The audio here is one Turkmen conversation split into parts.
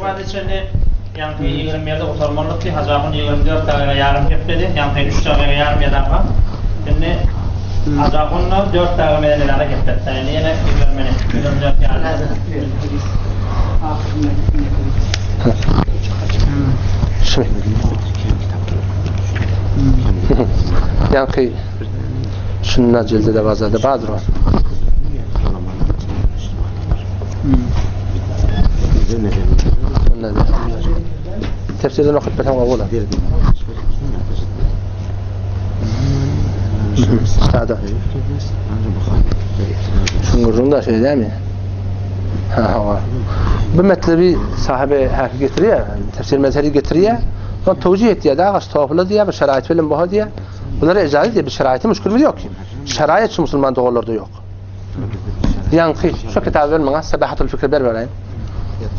wagta çenli ýaňky 27 gutarmalykdy. Hajy ahun 24 dagyga ýarym gepledi. Ýaňky 3 dagyga ýarym ýazarka. Indi Hajy ahun-da 4 dagyga menen edara gepletdi. Indi ýene 20 24 ýarym. Şu. Ýaňky şunda jildi-de bazarda bardyr o. Tefsirden okup berseň gowy bolar. Sada. Şuň gürrüň da şeýle dälmi? Ha, hawa. Bu metlebi sahabe häki getirýär, tefsir mezheri getirýär. Soň towjih etýär, da agaç topla diýýär, bu şerait bilen boha diýýär. Bulara ejazet diýýär, bir şeraiti müşkilimiz ýok. Şerait şu musulman doganlarda ýok. Ýaňky şu kitaby ber maňa, Sabahatul Fikri ber beräýin.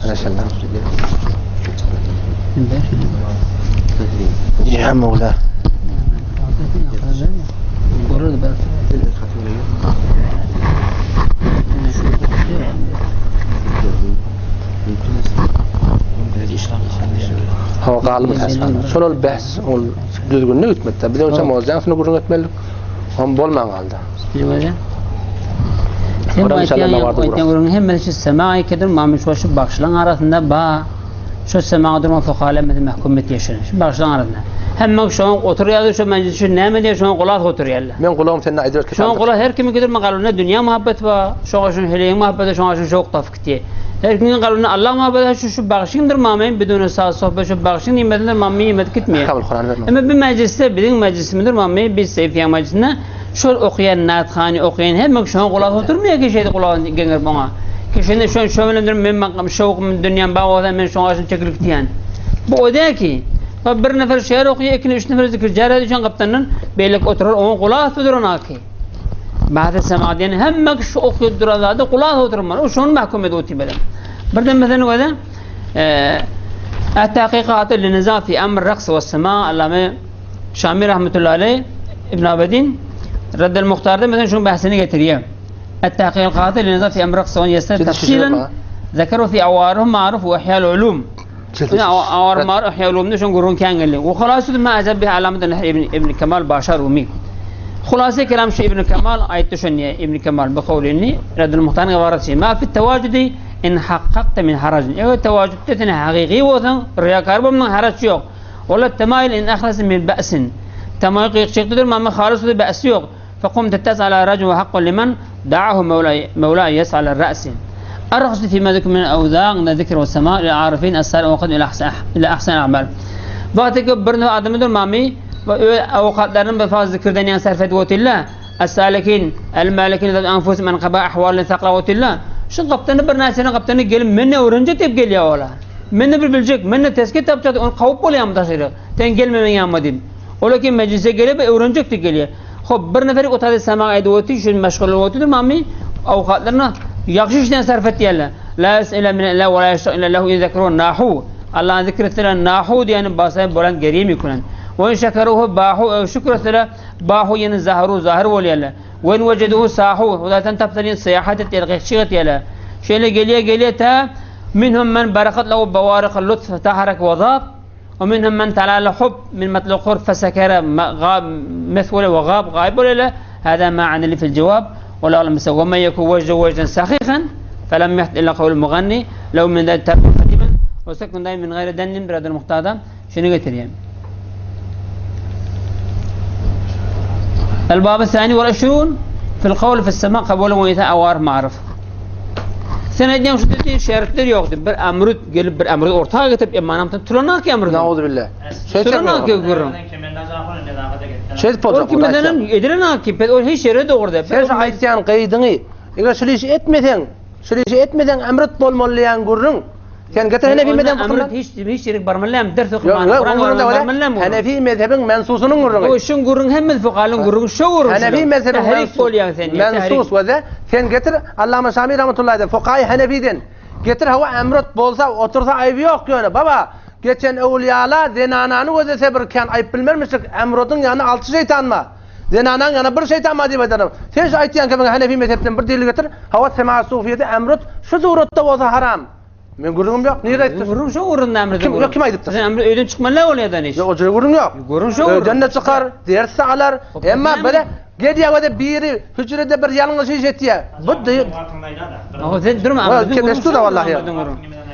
Ana şunda. Ya Mevla. Hawa galymy täsir. Şol ol bäs, ol düzgünine gitmekde. Biz onça mowzuň gürrüň etmelidik. Hem bolman galdy. Bilmedi. Sen bu aýtýan aýtýan gürrüň hemmesi şu sema ekedir, mamy şu şu bagşylaryň arasynda ba şu sema durma fokale mesi mahkum etýär şu. Şu bagşylaryň arasynda. Hemme şoň oturýarlar şu mejlis şu näme diýär şoň gulak oturýarlar. Men gulagym senden aýdyber ki. Şoň gulak her kimiň gidir kalbynda dünýä muhabbeti bar. Şoňa şu heleýiň muhabbeti, şoňa şu şowk tapyp gitýär. Her kimiň kalbynda Allah muhabbeti şu şu bagşyňdyr mamy bidune saz sohbet şu bagşyň nimetindir mamy iýmedi gitmeýär. Kabul Kurany berme. Emma bir mejlisde biziň mejlisimizdir mamy biz Seýfiýaň mejlisinde Şol okaýan nathany okaýan hemme kişi şoňa gulak oturmaýar ki şeýdip gulagyny geňirip oňa. Ki şunda şon şo bilendir men makam şowkum dünýäm bar bolsa men şoňa şun çekilip gitýän. Bu o däl ki. Bak bir nefer şeýer okaýar, ikini üç nefer zikir jar edip şoň gapdandan beýleki oturar oňa gulak asyp duran aki. Ba'de sema diýen hemme kişi okaýyp duran zada gulak asyp oturmaly. O şony mahkum edip otyr bilen. Birden meselen özi Et-tahkikaty li-niza fi emr raks we sema Allame Şami rahmetullahi aleyh İbn Abedin Reddel Muhtarda mesela şunun bahsini getiriyor. Et-tahkikatı li-niza fi emr raks ve yesir tafsilen zekeru fi awaruhum ma'ruf ve ihyal ulum. Awaruhum ma'ruf ihyal ulumda şunun gurrun kän geldi. Ve hulasü ma azab bihi alamet İbn, İbn Kemal Başar Rumi. Hulası kelam şu İbn Kemal ayette şu niye İbn Kemal bu kavlini Reddel Muhtar'ın ibareti. Ma fi tevacüdi in hakkakte min haracın. Evet tevacütte sen hakiki olsan riyakar bolman haraç yok. Ola temail in ahlasa min ba'sin. Temail gyýyk-çykdydyr, mamma halys ba'si ýok. Fekum tetas ala rajul we hakkun limen da'ahu mawla mawla yes'al ar-ra'si. Ar-rahsu fi ma zikr min awzaq min zikr we sama lil arifin as-sar wa qad ila ahsan ila ahsan a'mal. Wagty ki bir nöw adamydyr mami we öz awkatlaryny bir fazla zikirden ýan sarf edip otyrlar. As-salikin el-malikin zat anfusum an qaba ahwalini saklap otyrlar. Şu gapdany bir näçeni gapdany gelip men öwrenjek diýip gelýär olar. Mende bir biljek, mende tezke tapjak, ony kawup bolýarmy daşary? Sen gelme meň ýanyma diýip. Olar ki mejlise gelip öwrenjek diýip gelýär. Hop, bir neferi otady sama aýdyp otyr, şun meşgul bolup otyr, mami awkatlaryna ýagşy işden sarf et diýerler. La yes'ile min illa we la yeşta illa lehu in zekerun nahu. Allah'ın zikr etseler nahu diýeni basa bolan gerimi kunan. We in şekeruhu bahu ew şükür etseler bahu ýene zaharu zahir bolýarlar. We in wejeduhu sahu. Hudaýdan tapsalar ýene syýahat et diýerler, gyşyk et diýerler. Şeýle gelýär, gelýär ta Minhum men barakat lehu bawaryk lutf taharak we zat, we minhum men talala hub min matlul qurb fesekere gab meswele we gab gaýyp bolele, hada ma anili fil jewab, wala alam bisa we men yeku wejde wejden sahihan felem yahd illa kawlul muganni lew min zalika tarkun kadimen we sekun daim min gayri dennin birader muhtada şuny getirýär. El bab sani wal işrun fil kawli fis sema kabulun we ita awarif ma'ruf. Sen aýdýaň şu diýdi şertler ýokdy. Bir emrut gelip bir emrut orta getirip emanamdan tulanak ki emrut. Nauzubillah. Tulanak ki gürrüň. Şeýdip boljak. Ol kimden edilen ki pes ol hiç ýere dogry Sen şu aýtýan gyýdyňy eger şul işi etmeseň, şul işi etmeseň emrut bolmaly diýen gürrüň. Sen getir Henefi mezhebiň fıkhyndan. Hiç hiç ýere barmaly ders okman. Kur'an Henefi mezhebiň mensusynyň gürrüňi. O şuň gürrüň hemme fukalyň gürrüňi şu gürrüň. Henefi mezhebiň bolýan sen. Mensus we sen getir Allama Şami rahmetullahi aleyh fukaý Henefiden. Getir hawa emrut bolsa otursa aýby ýok ýöne baba geçen öwliýala zenanany gözlese bir kän aýyp bilmermişik emrudyň ýanyna alty şeýtan bar. Zenanaň ýanyna bir şeýtan bar diýip aýdarlar. Sen şu aýtýan kemiňe Henefi mezhepden bir delil getir hawa sema sufiýede emrut şu suratda bolsa haram. Men gürrüňim ýok. Nirede aýdypdyr? Gürrüň şo gürrüň emri. Kim ýok kim aýdypdyr? Sen emri öýden çykmaly bolýar da Ýok, o gürrüň ýok. Gürrüň şo gürrüň. Öýden de çykar, ders de alar. Emma bile gelýär we biri hüjrede bir ýalňyş iş etýär. Bu O sen durma. Kepleşdi da vallahi.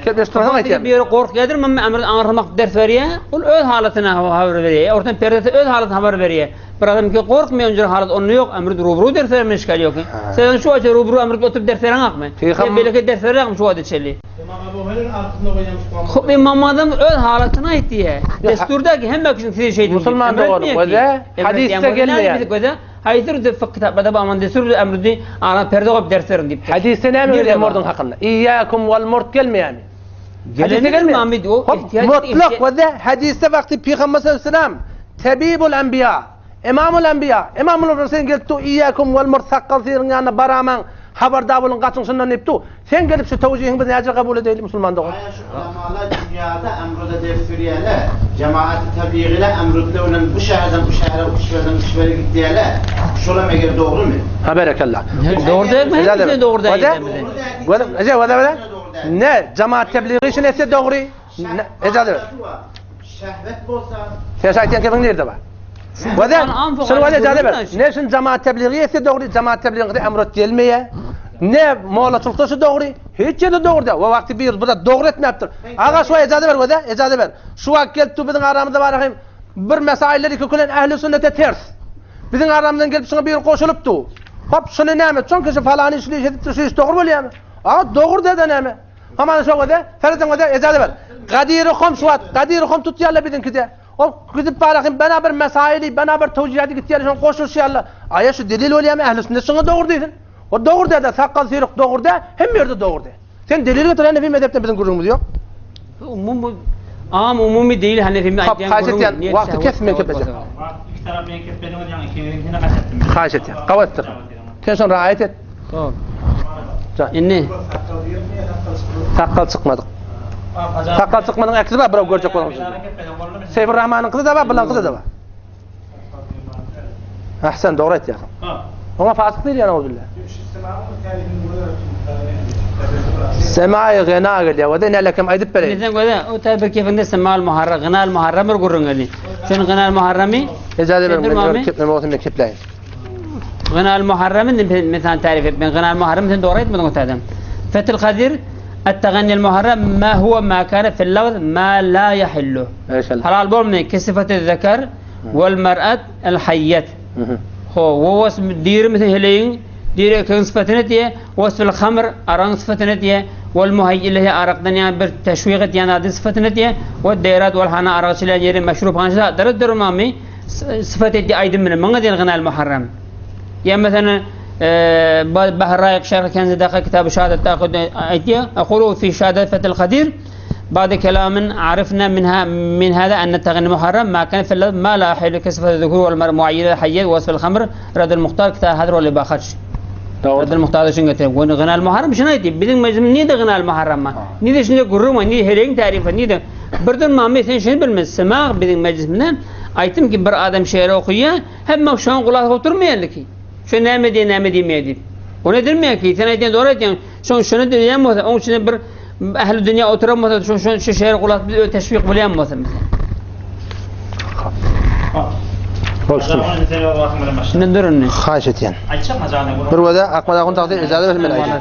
Kepleşdi da aýtýar. Bir ýere gorkýardyr, men emri aňyrmak ders berýär. Ol öz halatyna habar berýär. Ortan perdesi öz halatyna habar berýär. Bir adam ki gorkmaýan jür halat onda ýok, emri rubru ders berme işgal ýok. Sen şu wagtça rubru emri oturyp ders bereňakmy? Sen beýleki ders bereňakmy şu wagta çenli? Hop Imam Azam öz halatyny aýtdy. Desturdaki hemme kişiniň sizi şeýdip. Musulman dogany göze hadysda gelmeýär. Göze haýsy bir fıkh kitaplarda bu aman destur emri ara perde goýup ders beriň diýipdir. Hadysda näme gelýär mordun hakynda? Iyyakum wal mord gelmeýärmi? Hadysda gelmeýär. Hop mutlak göze hadysda wagty Pygamber sallallahu aleyhi ve sellem Tebibul enbiýa, Imamul enbiýa, Imamul Murselin gelip dur, Iýýäkum wal murt sakgal syryň ýanyna baramaň, habardar boluň, gaçyň şundan diýip dur. Sen gelip şu towjihiňi biz näce kabul edeýli musulman dogan? Aýa şu ulamalar dünýada emruda ders berýärler, jemaati tebligiler emrudle bilen bu şäherden bu şähere uçberden uçbere gitýärler, şolam eger dogrymy? Ha berekella. Dogry dälmi? Hemmesi dogry däl. Wada, wada, wada. Ne jemaat tebligi işini etse dogry. Ejazy ber. Şehvet bolsa. Sen şaýtan kebiň nirde bar? Wada, şunu wada ejazy ber. Ne şun jamaat tebliği etse dogry, jamaat tebliğinde emrot gelmeýär. Ne mollaçylykda şu dogry, hiç ýerde dogry däl. We wagty bir bu dogry etmäpdir. Aga şu ejazy ber wada, ejazy ber. Şu wagt gelip dur biziň aramyzda bar hem bir mesailleri kökülen ähli sünnete ters. Biziň aramyzdan gelip şuňa bir goşulyp dur. Hop şuny näme? Çünki şu falany şuny iş edipdir, şu iş dogry bolýarmy? Aga dogry däde näme? Hamana şo göze, serediň göze, ejaza ber. Gadyry hom şu wagt, Gadyry hom tutýarlar biziňkide. Ol gidip barahym bena bir mesaili, bena bir towjihaty gitýärler, şoň goşulyşýarlar. Aýa şu delil bolýarmy ähli sünnet şoňa dogry diýsin. O dogry däde, sakgal syryk dogry dä, hemme ýerde dogry dä. Sen delil getir, Hanefi mezhepden biziň gürrüňimiz ýok. Umumy am umumy değil Hanefi mi aýdýan gürrüň. Haýyş etýän, wagty kes men kepejek. Wagt iki tarap men kepbediňiz ýaňy ikiňiziňkini gaç etdim. Haýyş etýän, gabat etdir. Sen şony raýat et. Hop. Indi sakgal çykmadyk. Sakgal çykmadyň äkisi bar, birau görjek bolan. Seýfur Rahmanyň gyzy da bar, bulan gyzy da bar. Ahsan dogry aýtýarsyň. Oňa fasyk diýilýär owzullah. Semai gına gelýär. O da nälekem aýdyp bereýin. Bizden göze o tabi kefinde semal muharram, gınal muharram bir gürrüň geldi. Sen gınal muharramy? Ejaza berin, men men kepläýin. Gynal Muharremy mesan tarif et. Men Gynal Muharrem sen dogry aýtmadyň o taýdan. Fethül Kadir Et-taganni al-muharram ma huwa ma kana fil lafz ma la yahillu. Halal bolmaýan ki syfaty zekar wal mar'at al hayyat. Ho, we wasf diri misal heleýiň diri erkegiň syfatyny diýe, wasful hamr aragyň syfatyny diýe, wal muhayyil arakdan ýa bir teşwik etýän ady syfatyny diýe, we deýrat wal hana arak içilýän ýeri meşrub hana zatlary durmamy Syfat etdi aýdym bilen. Maňa diýen gynal Muharrem. Ýa meselen Bahr Raýyk Şerh Kenzidaka kitaby Şahadatda aýtýar, Aqulu fi Şahadat Fethil Kadir Ba'de kelamin arifna minha min hada enne tagni muharram ma kana fil lafz ma la hilu kasfa zukur wal mar muayyid al hayy wa wasf al khamr rad al muhtar kitab hadr wal ibahat. Rad al muhtar şuňa getir. Gona gynal muharram şuna aýtdy. Biziň mejlisimiz nide gynal muharram ma? Nide şunda gürrüň bar, nide heleýiň tarifi, nide birden mami sen şuny bilmez. Semag biziň mejlisimizde Aýtdym ki, bir adam şeýle okaýar, hemme şoňa gulak asyp oturmaýarlar ki. Şu näme diýýär, näme diýmeýär diýip. O ne diýmeýär ki, sen aýdýan dogry aýdýaň. Şoň şuny diýýän bolsa, oň içinde bir ähli dünýä oturan bolsa, şo şo şu şeýle gulak biz öz teşwik bolýan bolsa bize. Bolsun. Şimdi durun. Haýyş etýän. Bir wada Akmad ahun tagty ijazat bersin men aýdayyn.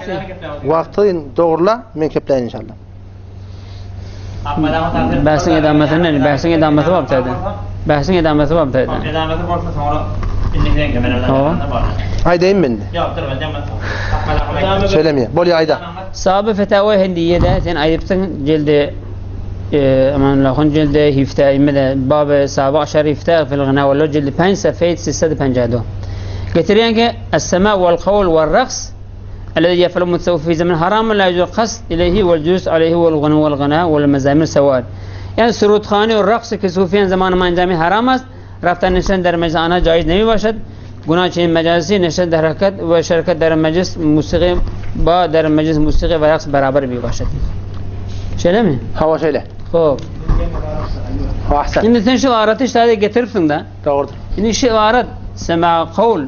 Wagty dogrula men kepläýin inşallah. Bähsiň edamasy ne? Bähsiň edamasy bar täde. Bähsiň edamasy bar täde. Edamasy bolsa soňra indi sen kemeler. Aýdaýyn men. Ýok, dur, ben Söylemiyor. Bolýa aýda. Sahabe fetawa hindiye de sen aýdypsyň cildi Amanullah hun cildi hifte imede bab sahabe aşar hifte fil gına ve cildi 5 sefeyt 652. Getirýän ki es-sema vel kavl vel raks الذي يفعل المتصوف في زمن حرام لا يجوز القصد إليه والجلوس عليه والغنى والغناء والمزامير سواء Yani surutkhani و رقص که صوفیان زمان ما انجامی حرام است رفتن نشستن در مجلس آنها جایز نمی باشد گناه چنین مجلسی نشستن در حرکت و شرکت در مجلس موسیقی با در مجلس موسیقی و رقص برابر می باشد Şöyle mi? Hava şöyle. Hop. Ahsen. Şimdi sen şu aratı işte getiripsin de. Doğrudur. Şimdi şu arat sema kavl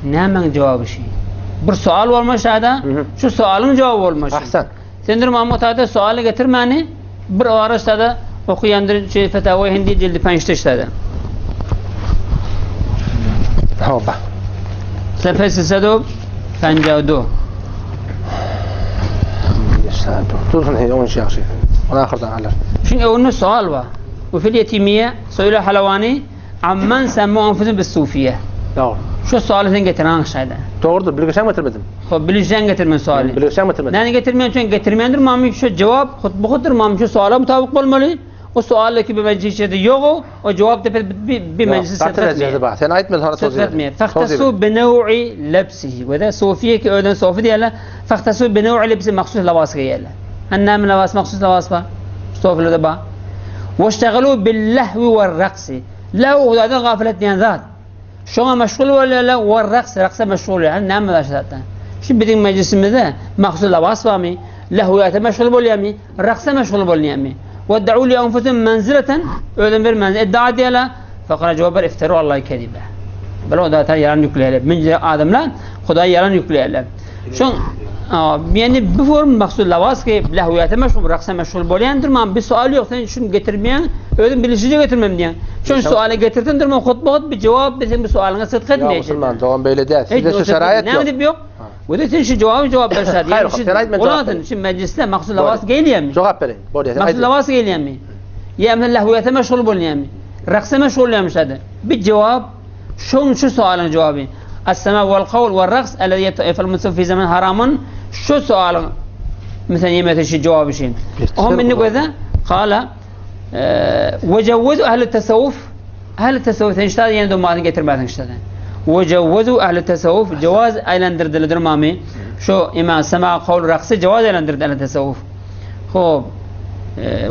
Nämäň jogaby şi? Bir sual bolmaş ada, şu sualyň jogaby bolmaş. Ahsan. Sendir Mahmut Ada sualy getirmäni bir ara ştada okuýandyr şey Fetavai Hindi cildi 5 ştada. Hoppa. Sefesi sedu 52. Dursun hey onun için yaxşı. Onu axırdan alır. Şimdi onun sual var. Ve fil yetimiye söyle halavani amman semmu anfusum bis sufiye. Doğru. Şu sualı sen getiren şeyde. Doğrudur. Bilgisayar mı getirmedim? Xo'p, bilishdan getirmen suali. Bilgisayar mı getirmedim? Nani getirmeyen çünkü getirmeyendir mami şu cevap xutbu mami şu suala mutabık olmalı. O sual ki bir meclis içinde yok o, o cevap da bir, bir, bir meclis Zaten etmiyor. bak. Sen aytma sonra söz Etmiyor. Fahtasu bi nev'i lebsihi. Ve de sofiye ki öğlen sofi diyorlar. Fahtasu bi nev'i lebsi maksus lavas giyerler. Annem lavas maksus lavas var. Sofiler de var. واشتغلوا باللهو والرقص لهو هذا غافلة zat. Şuna meşgul oluyorlar ve raks, raksa meşgul oluyorlar. Ne mi zaten? Şimdi bizim meclisimizde mahsus lavas var mı? Lehuyata meşgul oluyor mu? Raksa meşgul oluyor mu? وادعوا لأنفسهم منزلة öyle bir menzil iddia ediyorlar. Fakat cevap iftiru Allah'ı kedibe. Böyle o da yalan yükleyerler. Mince adamlar Xudaya yalan yükleyerler. Şun yani bu form maksud lavas ki lehuyata meşgul, raksa meşgul bolyandır ama bir sual yok. Sen şunu getirmeyen, öyle bilişici getirmem diyen. Şunu suale getirdin durma hutbe hut bir cevap bizim bu sualına sıdk Ya etmeyecek. musulman doğan böyle değil. Sizde şu şerait Ne yok. dip yok? Bu da sen şu cevabı cevap versen. Hayır, Yani sen aytma, cevap şu ver. şimdi mecliste maksud lavas geliyor mi? Cevap verin. Borya. Maksud lavas geliyor mi? Ya emel lehuyata meşgul boluyor mi? Raksa meşgul oluyormuş hadi. Bir cevap şunun şu sualın cevabı. Es-sema vel kavl vel raks ellezî yef'al muslim fi zaman haramun şu sualın mesela yemete şu cevabı şey. هم من كذا قال وجوزوا أهل التصوف أهل التصوف işte yeni domatını getirmezsin işte. وجوزوا أهل التصوف cevaz aylandırdılar mami. Şu imam sema kavl raksı cevaz aylandırdı أهل التصوف. خب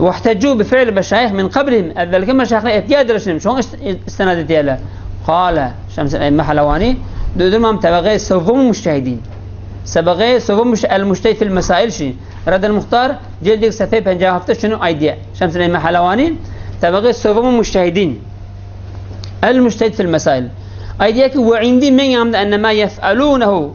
واحتجوا بفعل المشايخ من قبلهم evvelki meşayihler ihtiyar edilmişler. Şون istinad ediyorlar. قال شمس الأئمة حلواني دودر تبغي سوفهم مجتهدين سبغي سوفهم المجتهد في المسائل شي رد المختار جلد صفحة 57 hafta şunu aydiye شمس الأئمة حلواني تبغي سوفهم مجتهدين المجتهد في المسائل aydiye ki وعندي من يعمد أن ما يفعلونه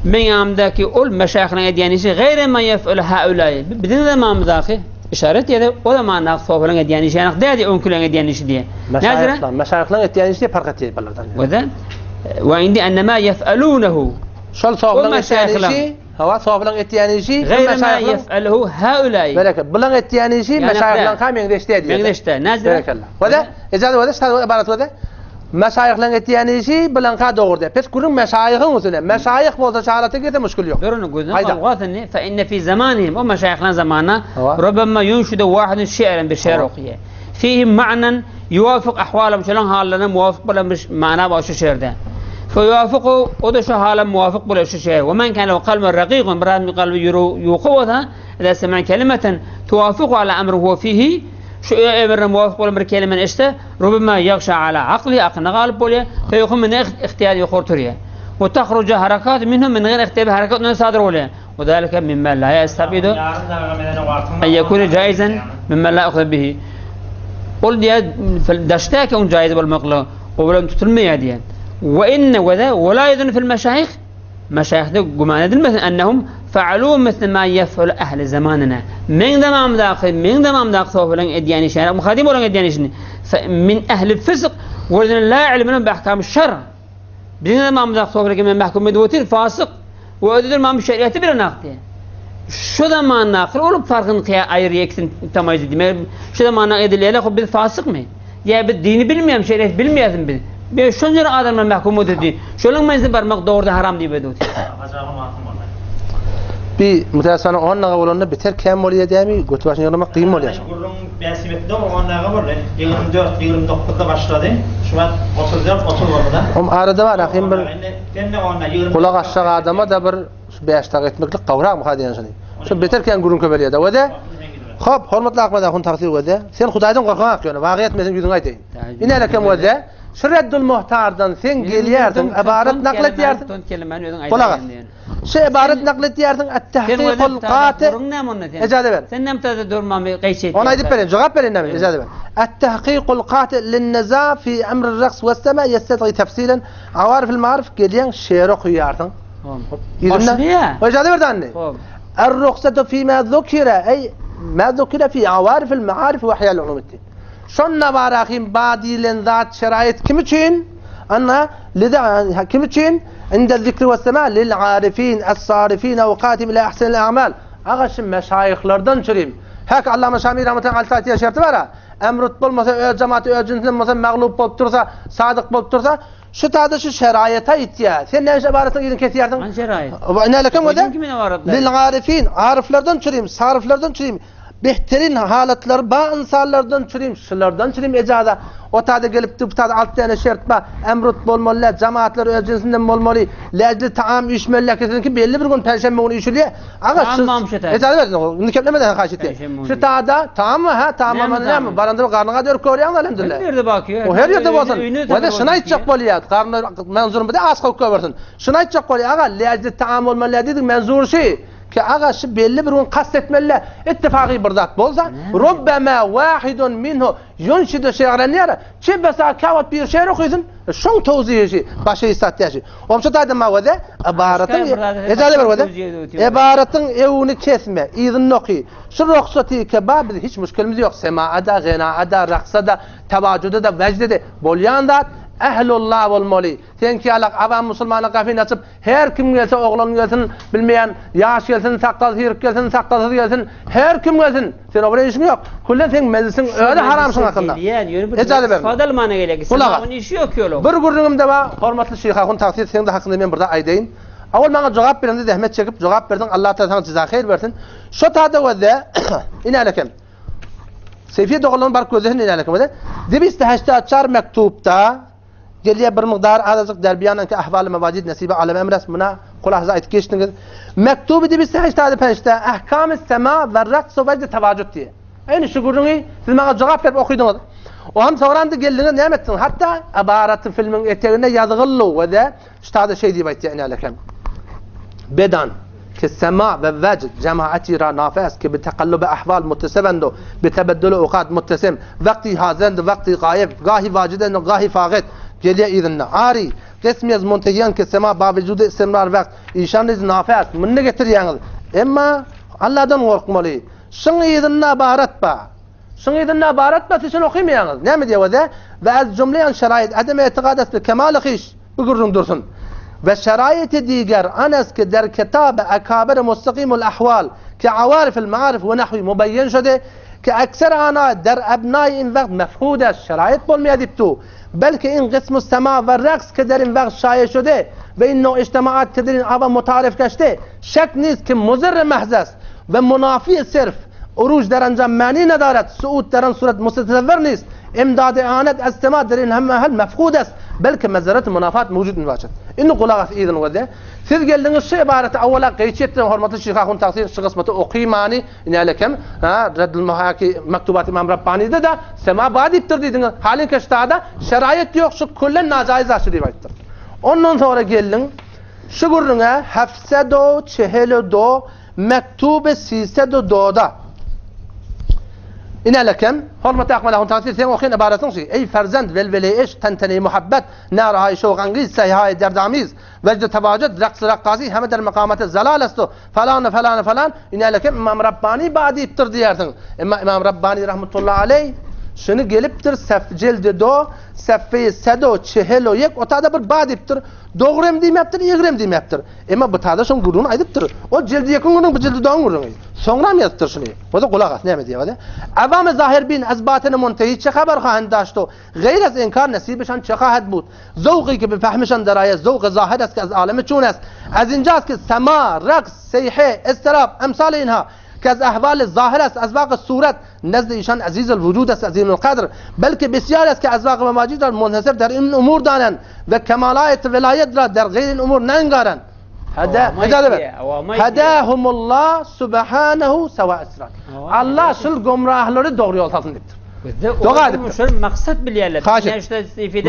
من يعمد ki ol meşayihine ediyen işi gayre ma yef'al haulay bizim zamanımızdaki işaret ya da o zaman sofilerin ediyen işi yani dedi önkülerin ediyen işi diye. Nezire? Meşayihler, meşayihler ettiğin işi fark ettiği ballardan. وذا وعندي أن ما يفعلونه Şol sofilerin O ettiğin meşayihler. işi, hava sofilerin ettiğin işi, غير ما meşayihler يفعله هؤلاء Bereket. Bulan ettiğin işi Yani meşayihler de. kamen deşte diyor. Meňdeşde, nazire. Berekallah. Ve de icazı ve de şahı ibaret ve de meşayihlerin ettiğin işi bulan ka doğru de. Pes kurun meşayihin üstüne. Meşayih bolsa şahalete girse müşkül yok. Görün gözünü Hayda. أوغاثني فإن في زمانهم ومشايخنا زماننا هو. ربما ينشد واحد شعرا بشعر هو. رقية فيه معنى يوافق أحوالهم شلون حالنا موافق بلا مش معنى باش الشعر ده فيوافقه وده شو حالا موافق بلا شو شعر ومن كان له قلب رقيق براد من قلب يرو يقوتها إذا سمع كلمة توافق على أمر هو فيه شو امر موافق ولا كلمة اشته ربما يغشى على عقله عقل غالب بوليه فيقوم من اخت- اختيار يخور تريه وتخرج حركات منهم من غير اختيار حركات من صادر ولا وذلك مما لا يستبعد Yarın da medene vaktinde أن يكون جائزا مما لا أخذ به قل diye دشتاك أن جائز بالمقلة ولم تتلمي diye وإن وذا ولا يظن في المشايخ مشايخ ده قمان مثل أنهم فعلوا مثل ما يفعل أهل زماننا من زمان داخل من زمان داخل سوف لن إدياني شيء مخادم ولا إدياني شيء من أهل الفسق والذين لا علم لهم بأحكام الشرع Bizim zamanımızda sofra men mahkum edip fasık ve ödülür mam şeriatı bir nakti. Şu zaman nakır olup farkını kıya ayrı eksin tamayız edeyim. Şu zaman edileyeli biz fasık mı? Ya biz dini bilmiyorum, şeriat bilmiyoruz biz. Bir şunca adamlar mahkum edildi. Şunun menzil barmak doğru da haram diye bedut. Hacı Mahkum oldu. Bir müteessana onunla olanını biter kem oluyor değil mi? Götü başını yollamak kıyım oluyor. Gurrun bäsimetde onlaga boldy. 24 29-da başlady. Şubat 34 30 boldy da. Om arada var ahim bir Sen de onda 20 kulak aşağı adama da bir şu beş tak etmeklik kavrak mı hadi yani. Şu biterken gurun köbeliyor da ve de Hop, hormatly Ahmet Ahun taqsir wede. Sen Hudaýdan gorkan akýany, wagy etmesin ýüzüňe aýdaýyn. Ine lekem wede. Şu reddül muhtardan sen gelýärdiň, ibaret nakl etýärdiň. Ton kelimeni özüň Kulak as. aýdaýyn. Şu ibaret nakl etýärdiň, et-tahqiqul qati. Icazet ber. Sen näme täze durmamy gaýçy Ona aýdyp berin, jogap berin näme, icazet ber. Et-tahqiqul qati lin-niza fi amr ar-raqs was-sama yastati tafsilan. Awarif al-ma'arif gelýän şeýre okuýardyň. Başlıyor. Icazet ber danne. Hop. Er-ruhsatu fi ma zukira, eý, ma zukira fi awarifil maarif we ihyal ulumiddin. Şonda barahim ba diýlen zat şeraýat kim üçin? Anna lida kim üçin? Inde zikri we sema lil arifin es-sarifin awqatim ila ahsanil a'mal. Aga şu meşaýyhlardan çürim. Hak Allama Şami rahmetullahi aleyh aýtýan şerti bar-a. Emrut bolmasa, öz jematy öz jünsünden bolsa, maglup bolup dursa, sadyk bolup dursa, Şu tada şu şeraýata aýtýar. Sen näme ybaratyň yzyny kesýärsiň? Hangi şeraýat? Nälekem Goýduň göze? kimin ybaratlar? Lil arifin, aryflardan çürim, saryflardan çürim, behterin halatlary ba ynsanlardan çürim, şulardan çürim ejaza. O tada gelipdi, bu tada alt tane şert ba. Emrut bolmaly, la cemaatlar öz cinsinden bolmaly. Lejli taam üýşmeli, la kesinki belli bir gün perşembe günü üýşülýär. Aga Taam şu bamyş ötä. Ejaza bersin. Indi keplemeden haýyş etýär. Perşembe günü. Şu tada taam ha, taam Näme näme? taamy? Baranda garnyňa dörüp görýäň elhamdülillah. Her ýerde bakýar. O her ýerde bolsun. Öýüne Wada şuny aýtjak bolýar. Garny menzurym bir aç galyp görsin. Şuny aýtjak bolýar. Aga, läjli taam bolmaly diýdik menzur şi. Ki aga şu belli bir gün kast etmeli. Ittifaky bir zat bolsa, rubbama wahidun minhu yunşidu şi'ran ýara. Çi besa kawat bir şeýr okysyn, şoň towziýi şi, başy satýa şi. Omça taýdan ma wada ibaratyň ejaza ber wada. Ibaratyň ewini kesme, yzyny oky. Şu ruhsaty keba biz hiç müşkilimiz ýok. Semaada, genaada, raksada, Tewajjuda-da, wejde-de bolýan zat ählullah bolmaly. Seňki ýalak awam musulmana gapyny açyp, her kim gelse, oglan gelsin, bilmeýän, ýaş gelsin, sakgal syryk gelsin, sakgalsyz gelsin, her kim gelsin, sen o bilen işiň ýok. Küllen seň mejlisiň özi haram şuň hakynda. Ejaza berin. Gulak as. Bir gürrüňim-de bar, hormatly Şyh ahun tagsyr seň-de hakyňda men bir zat aýdaýyn. Owal maňa jogap bereňde zähmet çekip jogap berdiň, Allatagala saňa jeza haýyr bersin. Şo tada wezde, inälekem. Sefiye doganlaryny baryp gözlesin diýýän eken. Dibiste heştat çar mektupda gelýär bir mukdar azajyk derbiýanyňky ahwaly mewajid nesibe alem emres muna hulasa aýtyp geçdiňiz. Mektuby dibiste heştat pençde ahkamy sema we raks we tewajud diýe. Eýni şu gürrüňi siz maňa jogap berip okydyňyz. Oňam sorandy geldiňiz näme etdiňiz? Hatda ybaraty filmiň eteginde ýazgylly we de Ştada şeý diýip aýtýar inälekem. Bedan ki sema we wecd cemaati ra nafe est ki bi tekallubi ahwal muttesebend u bi tebedduli okat muttesim wekti hazirend wekti gaýyp gahi wajidend gahi fagyt gelýär yzynda. Ari, qismi ez muntehiyan ki sema ba vücudu istimrar wekt işan niz nafe est. Muny getirýäňiz. Emma Alladan gorkmaly. Şyň yzynda ybarat ba. Şuň yzynda ybarat ba siz şony okymaýaňyz. Näme diýýär weze? Ve ez jumleýan şeraýit adem etiqad est bi kemali hyş. Bu gürrüň dursun. Ve şeraýiti diger an est ki der kitabe ekabir mustakimul ahwal ki awarifil maarif ve nahwi mubeýyen şude ki ekser ana der ebnai in wagt mefhud est şeraýit bolmaýar diýip du. Belki in gysmu sema ve raks ki der in wagt şaýe şude ve in no ijtemaat ki der in ava mutarif geşte şek nist ki muzirr mahz est ve munafi sirf Uruj derencam mani nedaret, suud deren suret mutetevver nist, imdad ianet ez sema der in hemme hal mefkud est, belki mezeret munafat mewjud mibaşet. Indi gulak as yzyny gözle. Siz geldiňiz şu ybareti awwala gyýç etdiň hormatly Şyh Ahun tagsyr şu gysmaty okymany inälekem ha Reddül Muhaki Mektubat Imam Rabbanyda da sema ba diýipdir diýdiňiz. Halinki ştada şeraýet ýok şu küllen najaýyz zat şu diýip aýtdyr. Ondan soňra geldiň şu gürrüňe hefsedo çeheledo Mektuby sisedo doda. Inelekem, hormatly Akmal ahun tagsyr, seň okyn ybaratyň şu, Eý ferzend, welwele eşk, tentene-i muhabbet, narahaý şowk-angiz, seýhaý derdamiz, wejdi tewajud, reqs-i rakkasy heme der mekamaty zalal estu, falan we falan we falan, inelekem Ymam Rabbany ba diýipdir diýersiň. Emma Ymam Rabbany rahmetullahi aleý şuny gelipdir sef jeldi do, sefeýi sedo çehel o ýek otada bir ba diýipdir. Dogry hem diýmäpdir, egri hem diýmäpdir. Emma bu tada şoň gürrüňini aýdypdyr. Ol jildi ýekiň gürrüňi, bu jildi doň gürrüňi. Soňram ýazypdyr şuny. Bolsa gulak as, näme diýýär bolýa. Awamy zahir bin az batyny muntehi çe habar hahen daştu. Geýr az inkar nesibişan çe hahet but. Zowky ki bi fehmişan deraýe zowky zahir est ki az alemi çun est. Az inja est ki sema, raks, seyhe, iztirab, emsali inha ki az ahwali zahir est azwaqi suret nezd işan azizul vujud est azimul kadr. Belki bisýar est ki azwaqi memacid ra munhesir der in umur danen ve kemalayet velayet ra der geyr in umur nengaren. Hada, hada ber. Hadahumullah subhanahu sewa esrat. Allah şul gumrahlary dogry ýol salsyn diýipdir. Doga edipdir. Şol maksat bilýärler.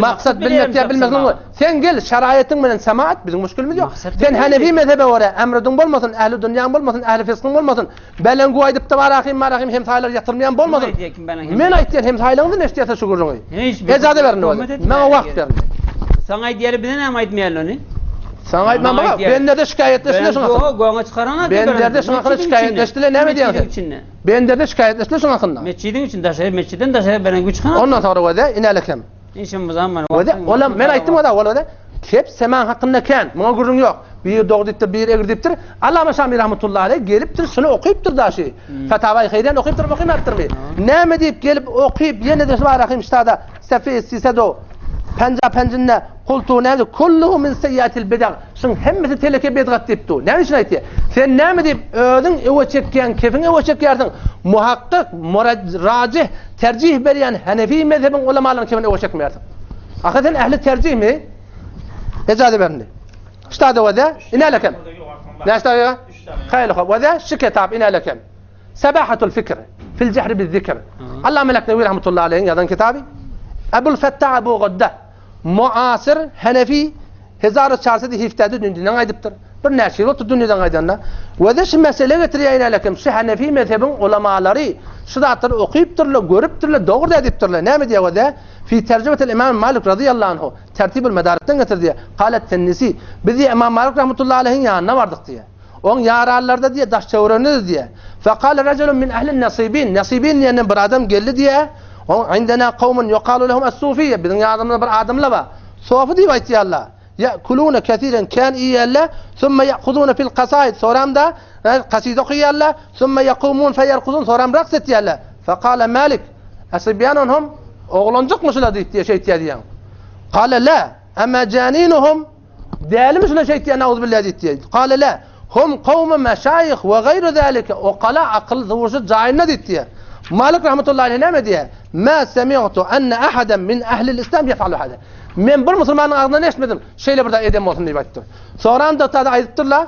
Maksat bilmek ýa bilmezlik. Sen gel şaraýatyň bilen sema et, biziň müşkilimiz ýok. Sen Hanefi mezhebe görä emridiň bolmasyn, ähli dünýäň bolmasyn, ähli fiskyň bolmasyn. Belengu aýdypdy barahym marahym hemsaýlar ýatyrmaýan bolmasyn. Men aýtýan hemsaýlaryňyzdan eşidýärsiň şu gürrüňi. Ejaza berin indi. Maňa wagt berin. Saňa aýdýar bize näme aýtmaýarlar ony? Saňa aýtmam baga, benderde şikaýatleşdiler şuň hakynda. Göňe çykaran Benderde şuň hakynda şikaýatleşdiler, näme diýýäň sen? Benderde şikaýatleşdiler şuň hakynda. Metjidiň içinde daşary, metjiden daşary beren güýç çykaran. Ondan soňra wede inelekem. Işim bu zaman. Wede olam men aýtdym oda, ol wede kep seman hakynda kän, muňa gürrüň ýok. Bir dogry diýipdir, bir egri diýipdir. Allama Şami rahmetullahi aleyh gelipdir, şuny okypdyr daşy. Fetawai Haýriýany okypdyr, okymapdyrmy? Näme diýip gelip okyp, ýene-de şu Rahim ştada Sefi Sisedo penja penjinde Kultu näme kulluhu min seýýatil bid'ah. Şuň hemmesi teleke bidgat diýip dur. Näme üçin aýtýar? Sen näme diýip özüň öwe çekýän, kefiň öwe çekýärsiň? Muhakkyk, rajih, terjih berýän Hanefi mezhebiň ulamalarynyň kefini öwe çekmeýärsiň. Ahyr sen ähli terjihmi? Ejaza ber indi. Ştada wada inelekem. Näçe dagyga? Haýly hop. Wada şu kitap inelekem. Sebahatul fikr fil jehri biz zikr. Allah Melek Newi rahmetullahi aleyhin ýazan kitaby. Ebul Fettah Ebu Gadda Muasyr Hanefi hezar çarsady hiftede dünýeden gaýdypdyr. Bir näçe ýyl bolupdyr dünýeden gaýdanyna. We-de şu mesele getirýär alekim şu Hanefi mezhebiň ulamalary şu zatlary okypdyrlar, görüpdirler, dogry diýipdirler. Näme diýýär we-de? Fi terjimetil Imam Malik radiyallahu anhu Tertibül Medarikden getir diýýär. Kalet Tennisi biz diýýär Imam Malik rahmetullahi aleyhiň ýanyna bardyk diýýär. Oň ýaranlarda diýýär, daş töwereginde diýýär. Fekale reculun min ehlin nasibin. Nasibin diýenden bir adam geldi diýýär. Oň indena kawmun yuqalu lehum es-sufiyye. Biziň ýanymyzda bir adamlar bar. Sofi diýip aýtýarlar. Ya'kuluna kesiren kän iýýärler. Summa ya'khuzuna fil kasaid. Soram da kasyda okaýarlar. Summa yakumun feyarkuzun. Soram raks etýärler. Fekale Malik. Esibyanun hum. Oglanjykmy şular diýip diýe şeýtýär diýýän. Kale la. Emejaninuhum. Dälimi şular şeýtýär nauzubilla diýdi. Kale la. Hum kawmu meşaýih we gaýru zalike. Okala akyl zuwuşy jaýynda diýdi. Malik rahmetullahi aleyh näme diýýär? Ma semi'tu enne ahadan min ehlil islam yef'alu hada. Men bir musulmanyň agzyndan eşitmedim, şeýle bir zat eden bolsun diýip aýtdy. Soran da tada aýdypdyrlar,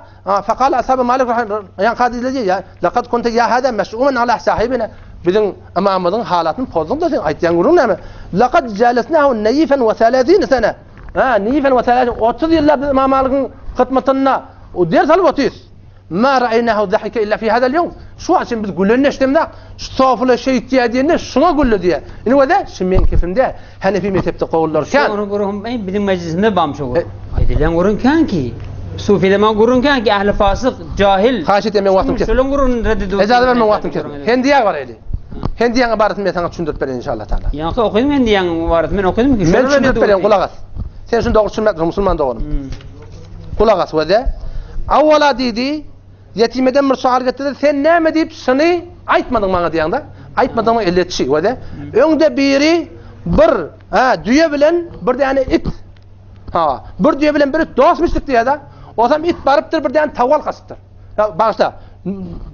Fekale ashabu Malik rahimahullah, hadysda diýýär, laqad kunta ya hada meş'umen ala sahibina. Biziň ymamymyzyň halatyny pozduň da sen aýtýan gürrüň näme? Laqad jalesnahu neýfen we 30 sene. Ha, neýfen we 30 30 ýyllap biz Ymam Malikiň hyzmatynda o ders alyp otyrys. Ma ra'aynahu zahika illa fi hadal ýawm. Şu wagt biz gülenini eşidemzok. Şu sofula şeýtýär diýende şuňa güldi diýär. Indi wada şu meň kefimde Hanefi mezhepde gowular kän. Şu gürrüň ey biziň mejlisinde bam şu gürrüň. Aýdylýan gürrüň kän ki. Sufileme gürrüň kän ki ähli fasyk, jahil. Haýyş edýän men wagtym kes. Şolaň gürrüňini red edip. Ejaza ber men wagtym kes. Hendiýä bar eli. Hendiýäň ybaratyny men saňa düşündirip bereýin inşallah taala. Ýaňky okydym hendiýäň ybaratyny men okydym ki. Men düşündirip bereýin gulak as. Sen şuny dogry düşünmänsiň musulman doganym. Gulak as wede. Awwala diýdi, ýetimeden bir sual getirdi, sen näme diýip şuny aýtmadyň maňa diýýäňde. Aýtmadygyň elletçi wede. Öňde biri bir ha düýe bilen bir däne it. Ha, bir düýe bilen bir it dostmuşdyk diýýär-de. Osam it barypdyr bir däne tawal kasypdyr. Ya başla.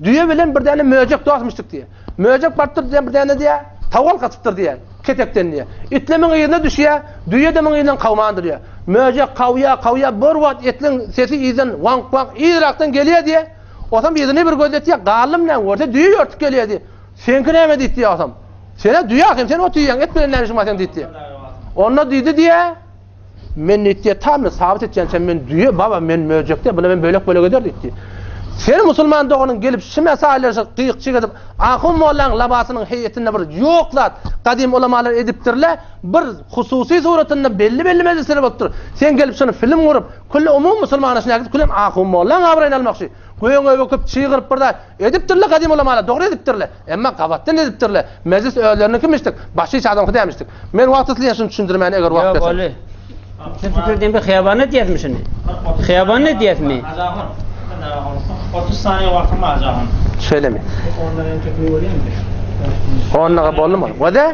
Düýe bilen bir däne möjek dostmuşdyk diýýär. Möjek barypdyr diýen bir däne diýýär, tawal kaçypdyr diýýär, ketekden diýýär. Itlemiň yzyna düşýär, düýe de muň yzyndan kawmandyr diýýär. Möjek kawýar, kawýar, bir wagt etliň sesi yzdan waňk-waňk yzrakdan gelýär diýýär. Osam yzyny bir gözletýär, galdym näme, görse düýe ýörtüp gelýär diýýär. Seňki näme diýip diýýär osam. Sen-ä düýe ahym, sen ot iýýäň, et bilen näme işiň bar seň diýip diýýär. Onda diýdi diýýär, Men diýdi, tammy sabyt etýänçä men düýe, baba, men möjek däl, bular meni bölek-bölek eder diýdi. Seni musulman doganyň gelip şu mesaýlary şu gyýyk-çyýyk edip, ahun mollaň labasynyň heýetinde bir ýok zat, gadym ulamalar edipdirle, bir hususy suratynda belli-belli mejlisler bolupdyr. Sen gelip şuny film gurup, külli umumy musulmana şuny äkidip, külem ahun mollaň abraýyny almakçy. Göýäňe böküp, çygyryp bir zat edipdirle gadym ulamalar, dogry edipdirle. Emma gabatdan edipdirle. Mejlis özleriniňkimişdik, başga hiç adamky dälmişdik. Men wagt isleýän şuny düşündirmäne eger wagt Ýok, berseň. boldy. Sen pikir edýän bir hyýabanda diýýäsmi şuny? Hyýabanda diýýäsmi? Ajahun. Bir daga konuşsun. 30 saniýe wagtyň bar Ajahun. Şeýlemi? Ondan entek görýäňmi? Onlaga boldumy? Wada?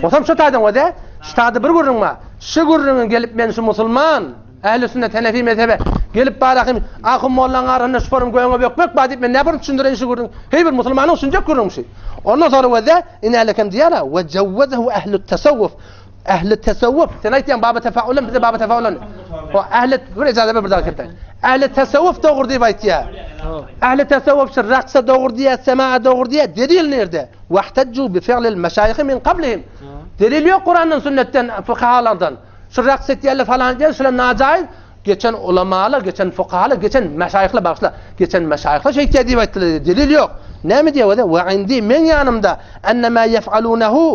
Osam şu taýdan wada? Şu taýda bir gürrüň bar. Şu gürrüňi gelip men şu musulman Ähli sünnet Hanefi mezhebe gelip barahym ahun mollaň arasynda şu forum göňe bökmek bar diýip men näbirin düşündireýin şu gürrüň heý bir musulmanyň düşünjek gürrüňi şu. Ondan sonra weze inälekem diýýär we jawwazahu ehlu tasawwuf ehli tasawwuf sen aýtýaň baba tefaulan bize baba tefaulan o ehli bir ejaza ber bir daha kirtäý. Ehli tasawwuf dogry diýip aýtýar. Ehli tasawwuf şu raksa dogry diýýär, semaa dogry diýýär. Delil nirde? Wahtajju bi fi'lil meşaýyh min qablihim. Delil ýok Kurandan, sünnetden, fukahalardan. Şu raks etýärler falan edýärler, şular najaýyz. Geçen ulamalar, geçen fukahalar, geçen meşaýyhlar bagyşla, geçen meşaýyhlar şeýtýär diýip aýtdylar diýip, delil ýok. Näme diýýär wede? We indi meň ýanymda enne ma yef'alunehu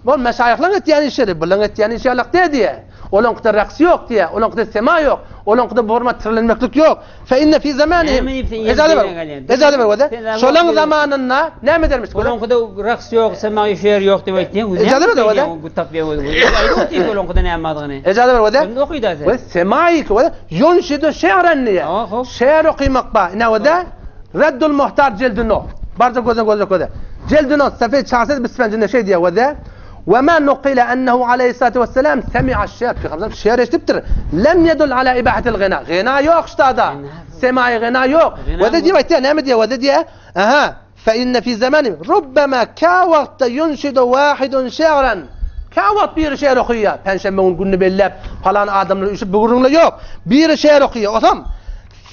Bol meşaýyhlaryň etýän işleri, bularyň etýän işi ýalak däl diýýär. Olaňkyda raks ýok diýýär, olaňkyda sema ýok, olaňkyda bu hormat tirlenmeklik ýok. Fe inne fi zamanihim. Näme diýip sen Ejaza ber. ýene gelýän? Ejaza ber wede. Sen Şolaň zamanynda näme edermiş? Olaňkyda raks ýok, sema şeýer ýok diýip aýtýaň. Ejaza ber wede. Bu tapýa wede. Aýdyp otyr olaňkyda näme adyny. Ejaza ber wede. Sen okyda sen. We semaýy wede ýunşidu şe'ren diýýär. Hawa, hop. Şeýer okymak ba. Ine wede. Reddul Muhtar jildi no. Barja gözüne gözle köze. Jildi no sefey çarsyz bispenjinde şey diýýär wede. Ve ma nukile ennehu aleyhissalatu vesselam semi'a şe'r. Peygamber şe'r eşidipdir. Lem yedul ala ibahatil gina. Gina ýok ştada. Semaýy gina ýok. Wede diýip aýtýar, näme diýýär? Wede diýýär. Aha. Fe inne fi zamani rubbama ka wagtda yunşidu wahidun şe'ran. Ka wagt biri şe'r okaýar. Penşenbe gün gününi belläp, falan adamlar üýşüp bu gürrüňler ýok. Biri şe'r okaýar. Osam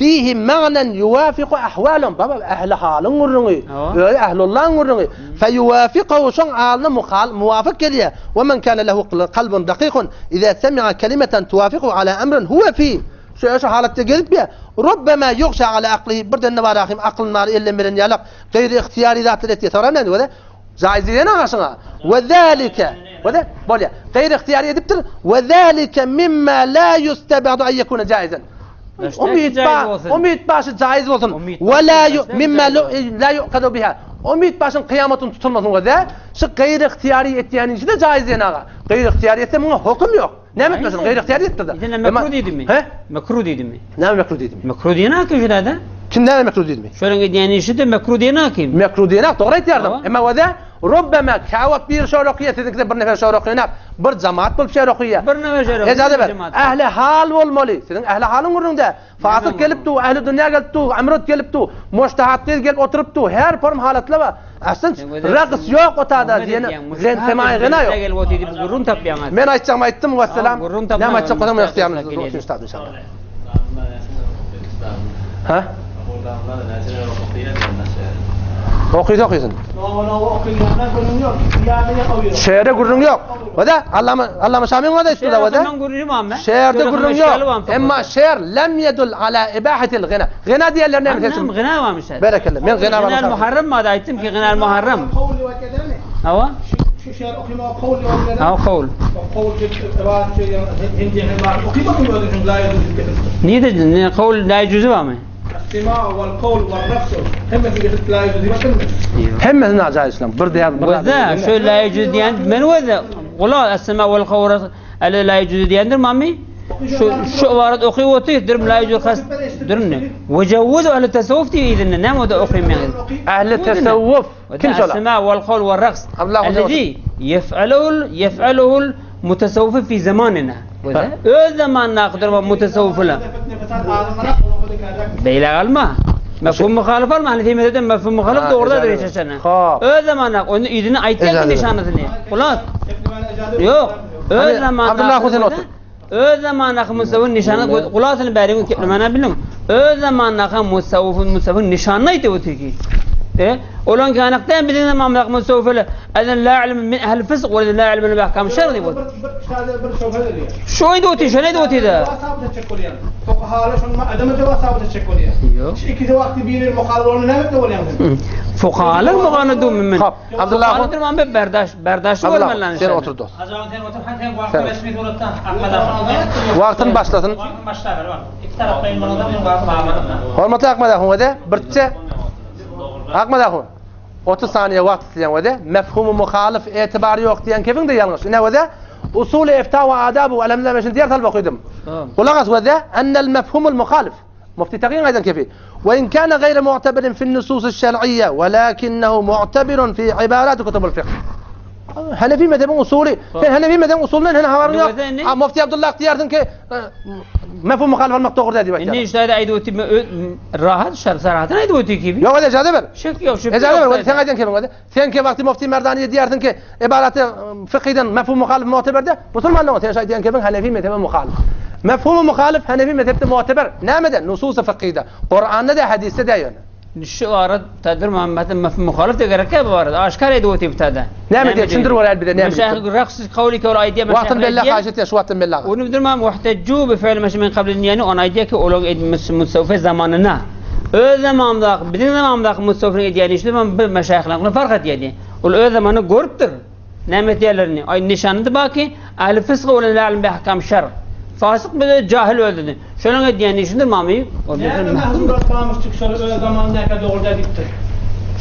Fihi magnan yuwafiku ahwalahum. Baba ähli halyň gürrüňi. Özi ählullaň gürrüňi. Feýuwafiqahu şoň alyna muhal muwafyk gelýär. We men kana lehu kalbun dakikun iza semi'a kelimeten tuwafiqu ala emrin huwe fi. Şu şu halatda gelip ýa rubbema yughşa ala aklihi birden ne bar ahim aklyn bar elden beren ýalak gaýry ihtiyari zatlar etýär. Soran näme diýýär? Jaiz diýen agaşyňa. We zalike we de bolýar. Gaýry ihtiyari edipdir. We zalike mimma la yustabadu an yekuna jaizan. Umyt ba, umyt başy jaiz bolsun. We la mimma la yuqadu biha. Umyt başyň kyýamatyň tutulmasyn we de şu gaýry ihtiyari etýän işi de jaiz diýen aga. Gaýry ihtiyari etse muňa höküm ýok. Näme etmesin? Gaýry ihtiyari etdi-de. Ýene mekruh diýdimi? He? Mekruh diýdimi? Näme mekruh diýdimi? Mekruh diýen hakim şu da. Kim näme mekruh diýdimi? Şonuň edýän işi de mekruh diýen hakim. Mekruh diýen hak, dogry aýtýarsyň. Emma we de Rubbema käwagt bir şor okýar, siziňkide bir nefer şor okýanak. Bir jamaat bolup şeýr okýar. Bir nefer şeýr okýar. Ejaza ber. Ähli hal bolmaly. Siziň ähli halyň gürrüňde. Fasyk gelip dur, ähli dünýä gelip dur, amrut gelip dur, mujtahat gyz gelip oturyp dur. Her form halatlar bar. Aslyn raks ýok otada diýen zen semaý gena ýok. Gelip otyr diýip gürrüň tapýaň. Men aýtjagymy aýtdym, wesselam. Näme aýtjak bolsam ygtyýarymyzda inşallah. Ha? Okysa okysyn. Şeýre gürrüň ýok. Wada Allama Allama Şamyň wada üstüde wada. Şeýerde gürrüň ýok. Emma şeýr lem yedul ala ibahatil gina. Gina diýenler näme seçim? Gina barmyş. Berekella. Men gina barmyş. Muharrem ma aýtdym ki gina Muharrem. Hawa. Şu şeýr okymaga kowul ýok diýen. Ha kowul. Kowul diýip ibarat söýýän hindi hem bar. Okymadyň özüň hem la ýejuzu diýip getiripdir. Nirede ne kowul la ýejuzu barmy? As-sima wal kowul wal raksu hemmesini getirip la ýejuzu diýip atyrmy? Hemmesi najaýyz islam. Bir diýen bir. Wada şu la ýejuzu diýen men wada gula as-sima wal kowul ale la ýejuzu diýendir mami? Şu şu ibarat okyp otyr dirim la ýejuzu has dirim ne? Wejawuzu ahli tasawwuf diýip idinde näme oda okym men? Ahli tasawwuf. Kim şolar? Esma wal kol we raks. Ellezi yef'aluhul yef'aluhul mutasawwifu fi zamanina. Öz zamanyndaky durma mutasawwifler. Beýle alma. Mefhum muhalif alma. Hani temizde mefhum muhalif dogrudadyr hiç haçan. Öz zamanyndaky onu ýüzüni aýtýan nişanasyny. Hulas. Ýok. Öz zamanyndaky Abdullah Huseýn otur. Öz zamanyndaky musawwifin nişany gulasyny bäriň keplemänä biliň. Öz zamanyndaky musawwifin musawwifin nişanyny aýdyp otyr ki. E, olan känakda biziň zamanymyzdaky musawwifler ezen la ilm min ehl fisq we la ilm min ahkam şer diýip otyr. Şu aýdyp otyr, şony aýdyp otyr da. Fukahalar şonu adama jogap sabit etjek bolýar. Şu ikisi wagty biri muhalif bolanda näme etmeli bolýaň sen? Fukahalar muhalif men. Abdullah Ahun. Oturman be berdaş, berdaşy Abdullah görmeli lan sen otur dost. Hacı sen otur, han sen Sen. wagty resmi suratda Ahmet ahun. Wagtyny başlasyn. Wagtyny başla ber bak. Iki taraplaýyn bolanda men wagty bagladym da. Hormatly Ahmet ahun wede birçe Ahmet ahun 30 saniýe wagt isleýän wede mefhumy muhalif etibary ýok diýen kebiň de ýalňyş. Ine wede usul efta we adabu alemde meşin diýer salyp okydym. Gulak as wede ennel mefhumul muhalif Mufti Takyň aýdan kepi, Ve in kâne gaýre mu'teberin fin nususi şer'iyye ve lakinnehu mu'teberun fi ibarati kutubul fikh. Hanefi mezhebiň usuly. Sen Hanefi mezhebiň usulyndan hene habaryň ýok. A Mufti Abdullah diýersiň ki, mefhum muhalif almak dogry däl diýip aýtýar. Indi işlerde aýdyp ötüp rahat şer sarahatyn aýdyp ötüp ki. Ýok, ejaza ber. Şek ýok, şübhe Ejaza ber, sen aýdan kepiň. Sen ki wagty Mufti Merdaniýe diýersiň ki, ibaraty fykydan mefhum muhalif mu'teber-de, musulmanlygyň sen şaý diýen kebiň Hanefi mezhebe muhalif. Mefhumy muhalif Hanefi mezhepde mu'teber. Nämede? Nususy fykyda. Kuranda-da, hadisde-de ýöne. Şu arada Tadir Muhammed'in mefhum muhalif de gerek bu arada. Aşkar edip otyr tada. Näme diýip düşündir bolar bize näme? Meşayih raksiz kavli ki ol aýdýar Wagtyn belle haýyş etýär şu wagtyn belle. Onu bildirmem muhteccu bi fi'l meşi min qabl yani on aýdýar ki olaň edmesi musawfe zamanyna. Öz zamanymyzdaky, biziň zamanymyzdaky mutasawwifleriň edýän işi bilen bir meşaýyhlaryňkyny fark edýärdi. Ol öz zamanynda görüpdir. Näme edýärlerini. Aý nyşanydy baki, ähli fysg we la ilm bi ahkam şer. Fasyk bir jahil özüni. Şonuň edýän işidir mamy. Ol Näme mahzurat barmyş şol öz zamanynda dogry däl diýipdir.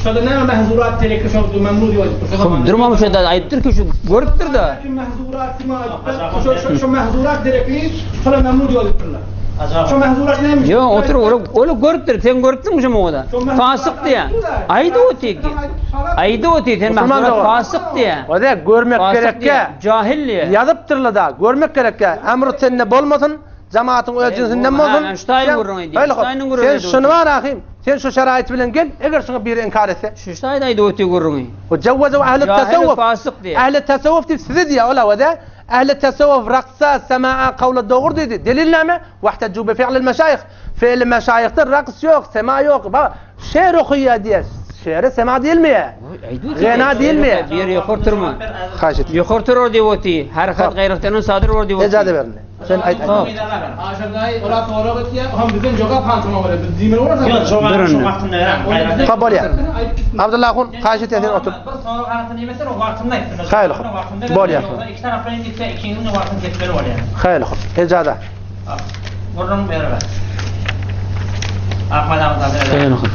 Şoda näme mahzurat gerekli şol memnun diýip aýdypdyr. Şo zamanda. Durmam şo da aýdypdyr ki şu görüpdir da. Mahzurat kim aýdypdyr? Şo şo şo mahzurat gerekli şola memnun diýip aýdypdyrlar. Şo mahzurat näme? Ýok, otur ol ol görüpdir. Sen görüpdiňmi şo muňa? Fasyk diýä. Aýdy oty ki. Aýdy oty sen mahzurat fasyk diýä. Oda görmek gerekkä. Jahil diýä. Ýazypdyrlar da, görmek gerekkä. Emr sende bolmasyn. Jamatyň öz jynsinden bolsun. Ştaýn gürrüň edýär. Ştaýnyň gürrüňi Sen şuny bar ahym. Sen şu şeraýt bilen gel, eger şuňa biri inkar etse. Şu ştaýn aýdyp otyr gürrüňi. O jawwazu ahli tasawwuf. Fasyk diýär. Ahli tasawwuf diýip size diýär, ola wada. Ahli tasawwuf raksa, semaa kawla dogry diýdi. Delil näme? Wahtajju bi fi'lil meşaýyh. Fi'li meşaýyhda raks ýok, sema ýok. Ba, şeýr okaýar diýär. Şeýre sema diýilmeýär. Gena diýilmeýär. Bir ýokary turma. Haýyş et. Ýokary turur diýip otyr. Hereket gaýratdan sadyr bor diýip otyr. Ejaza berin. Sen aýt aýt. Aşyrdaýy ola sorag etýär, oňam bizden jogap hansam bolýar. Biz diýmeli bolsa. Ýok, jogaby şu wagtynda beren. Hop bolýar. Abdylla ahun, haýyş etýän sen otur. Bir sorag arasynda diýmesen, o wagtynda aýtsyn. Haýyl hop. Bolýar. Iki taraplaýyn gitse, ikiňiziň de wagtyny kesmeli bolýar. Haýyl hop. Ejaza. Gürrüň berme. Ahmet aga Haýyl hop.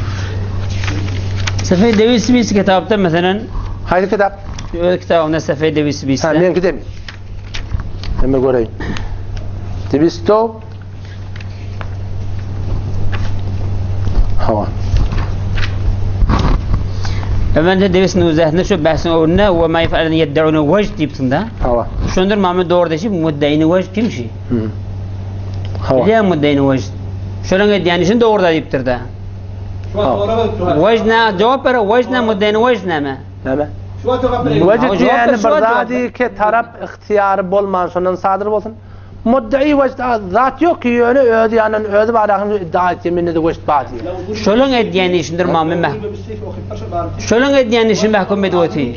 Sefey Devis bir kitapda meselen Haýsy kitap? Öz kitabynda Sefey Devis bir. Ha, meňki demi. Hemme göreýin. Devisto. Hawa. Efendim Devis nuzehinde şu bahsin öwründe we ma yef'alun yed'una vecd diýipsiň-de. Hawa. Şondur mamy dogry deşip muddeini vecd kim şi? Hawa. Bilýän muddeini vecd. Şonuň edýän işini dogry da diýipdir-de. Vecd ne? Jogap ber. Vecd ne? Muddeini vecd näme? Näme? Wejt diýeni bir zady ki tarap ygtyýary bolman şondan sadyr bolsun. Muddai wejt zat ýok ki ýöne özi ýanyndan özi bar ahym iddia etýär mende-de wejt bar diýýär. Şolaň edýän işindir mamy meh. Şolaň edýän işini mahkum edip otyr.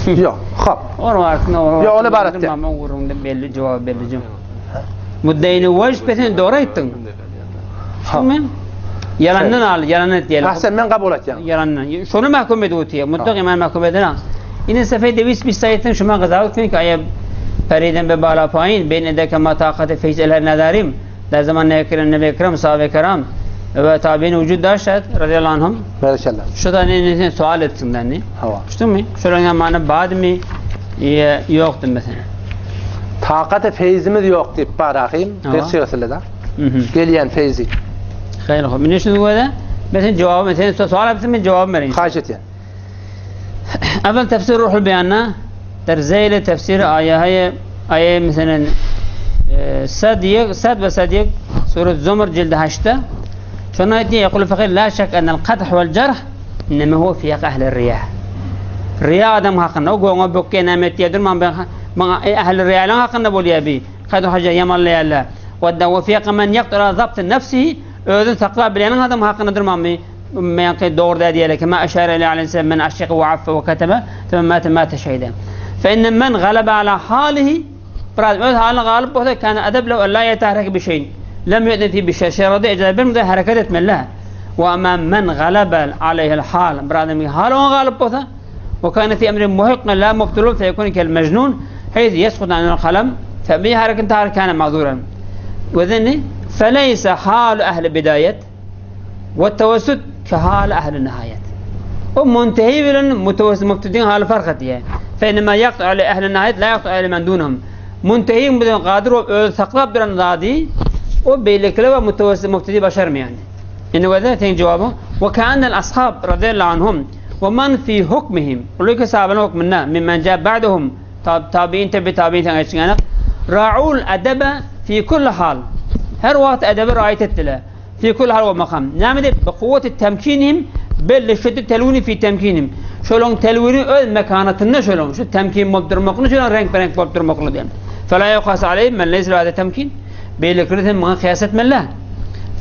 Ýok, hop. Ýok, ol ybarat däl. Mama gürrüňde belli jogaby belli. Muddaini wejt sen dogry aýtdyň. Şumy? Yalandan al, yalan et diyelim. Ahsen men kabul etýän. Yalandan. Şonu mahkum edip otyr. Mutlak iman mahkum edene. Yine sefey devis bir sayetin şuma gıza etsin ki aya periden be bala payin beyn edeke ma takati feyz el nedarim. Der zaman ne ekrem ne ekrem sahabe keram ve tabi'in vücud daşat radıyallahu anhum. Berekallah. Şu da ne ne sual etsin ne? Hava. Şu mu? Şuranın mana bad mi? Yoktu mesela. Takati feyzimiz yok deyip barahim. Bir da. Gelýän feýzi. Haýyr hop. Mine şunu goýda. Men sen jogap, sen sual etsin men jogap bereýin. Haýyş etýän. Evvel tefsir ruhul beýanna der zeyle tefsir aýa haýa aýa meselen sad yek sad ve sad yek sure Zumar cildi 8'te şonu aýtdy yekul fakir la şek enel kadh vel jarh innema huwa fi ahli riyah. Riya adam hakynda o goňa bökge näme etýärdir man ben maňa ahli riýalaň hakynda bolýar bi. Kadh haja ýamanlaýarlar. Ve ve fi men yaqdir ala zabt nefsihi özüni saklap bileniň adam hakynda durmamy men dogry däl diýerler. Kema eşare ile aleyhi men aşşaka ve affe ve keteme thumma mate mate şehiden. Fe inne men galaba ala halihi biraz öz haline galip bolsa kana edeb lehu la yetehrek bi şeyin. Lem yu'den fi bi şey. Şerada icra bermedi hareket etmeli. Ve ama men galaba aleyhi'l hal. Bir adamın hali ona galip bolsa ve kana fi emrin muhiqqin la mubtilun feyekun kel mecnun heyz yesqut anil kalem fe bi hareketin tahar kana ma'zuran. Ve zenni feleyse halu ehli bidayet ve tevessut ke hal ehli nihayet. O muntehi bilen mutevessit mubtedin halı fark etýär. Fe inma yaqtu ala ehli nihayet la yaqtu ala men dunhum. Muntehi bilen gadyr olup öz saklap duran zady o beýlekiler we mutevessit mubtedi başarmaýar. Indi wada sen jogaby ve kanel ashab radiyallahu anhum ve men fi hukmihim. Ulyke sahabenin hukmunda mimmen ja ba'dahum tabi'in tabi tabi'in geçen Ra'ul edebe fi kulli hal. Her wagt edebi riayet etdiler. Fi kulli hal ve makam. Näme diýip? Bi kuvveti temkinihim belli şiddet telwini fi temkinihim. Şolaň telwini öz mekanatynda şolaň şu temkin bolup durmaklyny şolaň renk renk bolup durmaklyny diýen. Fela yuqas aleyhim men leysa hada temkin. Beýlekileri sen muňa kıyas etmeli.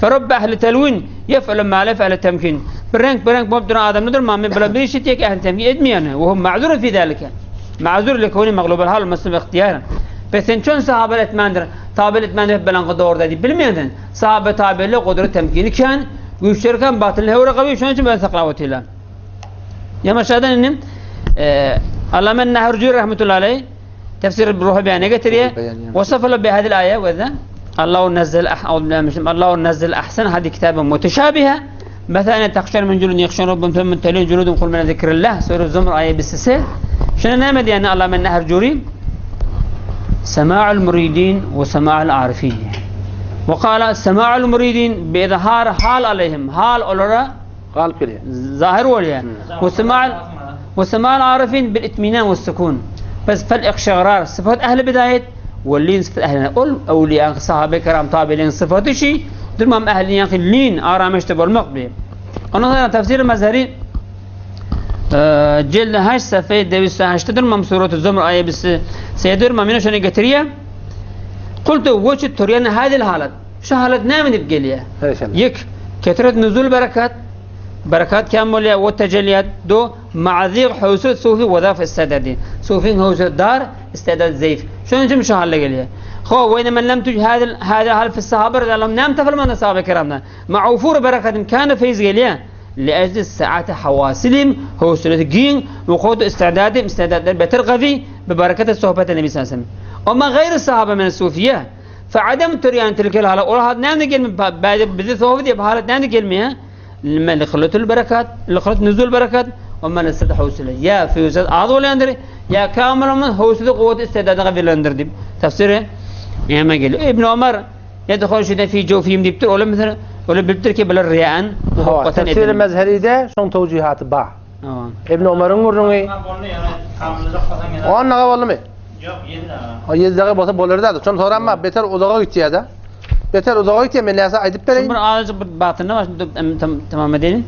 Ferabbe ehli telwin yef'alu ma la yef'alu temkin. Bir renk bir renk bolup duran adamdyr. Ma men bile bir işi tek ehli temkin etmeýär. Ve hum ma'zur fi zalika. Ma'zur lekuni mağlubul hal muslim ihtiyar. Ve sen çon sahabeler etmendir. Tabil etmän hep belaňky dogry däl diýip bilmeýän sen. Sahabe tabiler gudrat temkini kän, güýçleri kän, batyny höwre gawy, şonuň üçin böyle saklap otyrlar. Ýamaşadan indi e, Allame Nahurjuri rahmetullahi aleyh tefsir ruhy beýana getirýär. Wasafala bi hadil aýa we Allahu nazzal a'udhu billahi minash Allahu nazzal ahsan hadi kitaben mutashabiha Mesela takşar min julun yakşan rabbum thumma talin juludum kul min zikrillah sure Zumr aýa bisisi. Şuna näme diýen Allame Nahurjuri? Sema'ul muridin we sema'ul arifin. Ve kala sema'ul muridin bi izhar hal aleyhim. Hal olara Galyp gelýär. Zahir bolýar. We sema'ul we sema'ul arifin bil itminan we sukun. Bes fel ikşagrar sıfat ehli bidayet we lin sıfat ehli. Ol awliya sahabe kiram tabi'in sıfatı şi durmam ehli yani lin aramışta bolmak bi. Ondan sonra tefsir mezheri Cildi 8 sayfa 208 durmam surat Zumr ayet bisi seydir mamine şunu getiriyor. Kultu veçü turyan hadil halat. Şu halat näme diýip gelýär? Yek, ketret nuzul berekat, berekat kem bolýar, we tejelliyat do ma'ziq husut sufi we zaf istedadi. Sufin husut dar, istedad zeýif. Şonuň üçin şu hale gelýär. Ho, we men lem tuj hadil hada hal fi sahabe radiyallahu anhum näme tapylmady sahabe kiramdan? Ma'ufur berekatin kana feýz gelýär. Li'ejli saati hawasilim husuleti giň we kod istedadi istedadlar beter gawi bi bereketi sohbeti nebi sallallahu aleyhi ve sellem. Amma gaýry sahabe men sufiye Feadem türýän tilkel halat, ol halat näme gelme, bäde bizi sowy diýip halat näme gelmeýär? Lime liqlatul berekat, liqlat nuzul berekat, we men istede husule. Ýa füzet az bolýandyr, ýa kamil olman husule guwwat istedada gabilendir diýip tefsiri näme gelýär? Ibn Omar yedhul şeýtan fi jawfihim diýipdir. Olar mesela, olar bilipdir ki bular riýan, muhabbatan edildi. Tefsiri Mezheride şoň towjihaty bar. Ibn Omaryň gürrüňi. On daga boldumy? Ýok, 7 daga. O 7 daga bolsa bolar da. Şony soranma, beter uzaga gitýär-de. Beter uzaga gitýär, men näse aýdyp bereýin. Bir azajyk bir batyny var, tam tamam edelim.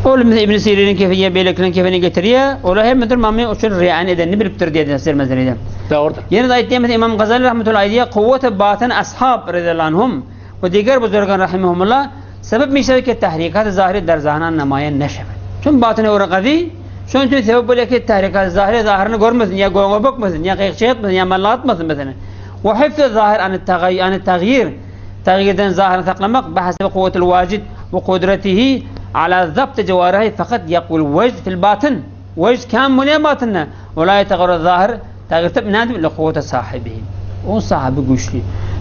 Ol İbn Sirin'in kefini, beýlekileriň kefini getirýär. Olar hemmedir mami üçin riýan edenini bilipdir diýdi tefsir meselede. Dogrudyr. Ýene de aýtýar, Imam Gazali rahmetullahi aýdýar, kuwwat batyn ashab radiyallahu anhum we diger buzurgan rahimehumullah sebep mişer ki tahrikat zahiri der zahna namaýan neşebet. Çün batyny öwre gazy, şonuň üçin sebep bolýar ki tahrikat zahiri zahyryny görmesin, ýa göňe bökmesin, ýa gyýykça etmesin, ýa malla atmasyn meselen. We hifz zahir an tagay an tagýir tagýirden zahyryny saklamak bahasebe kuwwetil wajid we kudratihi ala zabt jawarihi fakat ýakul wejd fil batyn. Wejd kam bolýar batynda. We la ýetagara zahir Tagýir tep nädip li kuwwete sahibihi. Oň sahibi güýçli.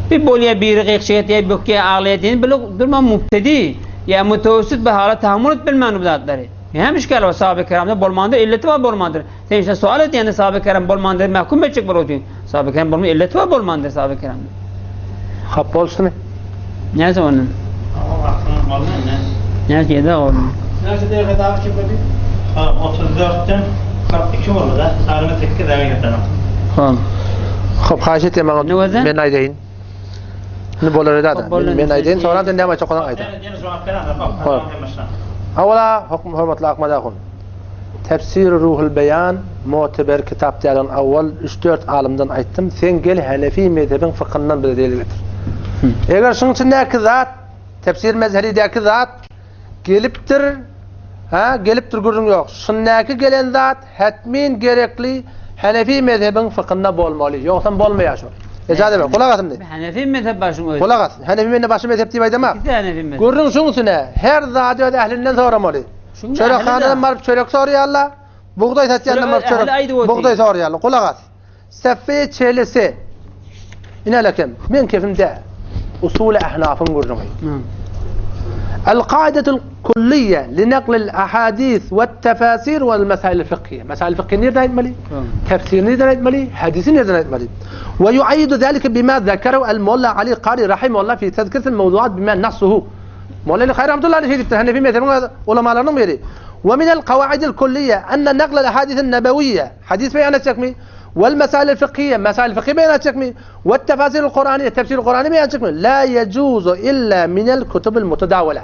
Bir bolýar biri gyýykça etýär, bökýär, aglaýar diýen bile durma mubtedi ýa mutewessit bir hala tahammul edip bilmän bu zatlary. Näme işgal bar sahabe kiramda bolmandyr, illeti bar bolmandyr. Sen işte sual et ýa sahabe kiram bolmandyr mahkum etjek bolup otyň. Sahabe kiram bolman illeti bar bolmandyr sahabe kiramda. Hap bolsun. Näse onuň? Näse ýedi oldy. Näçe derejede agy çekmedi? Ha, 34-den 42 boldy da. Sarymy 8 dagy getirdim. Hop. Hop, haýyş etýän maňa Ne boldy? men aýdaýyn. Ne bolar edi Hop, boldy. Men aýdaýyn, soňra sen näme aýtjak bolsaň aýt. Ýene jogap beren, hop. Hop. Awala, hukm hormatly Akmad ahun. Tefsir Ruhul Beýan muteber kitap diýen awwal 3-4 alymdan aýtdym. Sen gel Hanefi mezhebiň fykhyndan bize delil getir. Eger şuň içindäki zat Tefsir Mezheridäki zat gelipdir, ha, gelipdir gürrüň ýok. Şundäki gelen zat hetmin gerekli Hanefi mezhebiň fykhynda bolmaly. Ýogsam bolmaýar şol. Ejaza ber. Gulak as indi. Hanefi mezhep başyň özi. Gulak as. Hanefi mende başy mezhep diýip aýdama. Ikisi Hanefi mezhep. Gürrüň şuň üstüne. Her zady öz ählinden soramaly. Çörekhanadan baryp çörek soraýarlar. Bugdaý satýandan baryp çörek, bugdaý soraýarlar. Gulak as. Seffe çelisi. Ine lekem, men kefim däl. Usul-i ahnafyň gürrüňi. El kaidetul kulliye li naklil ahadis we tefasir wel mesail fıkhiye. Mesail fıkhiye nereden aýtmaly? Tefsir nereden aýtmaly? Hadisi nereden aýtmaly? Ve yuayyidu zalika bima zekerahu el Molla Ali Qari rahimehullah fi tezkiretil mewduat bima nassuhu. Molla Ali Qari rahmetullahi aleyh diýipdir. Hanefi mezhebiniň ulamalarynyň biri. Ve minel kawaidil kulliye enne naklel ahadisin nebewiyye Hadis beýan etjekmi? Wal mesail fıkhiye, mesail fıkhi beýan etjekmi? Ve tefasiril Kur'aniye, tefsir Kur'ani beýan etjekmi? La yecuzu illa minel kutubil mutadawele.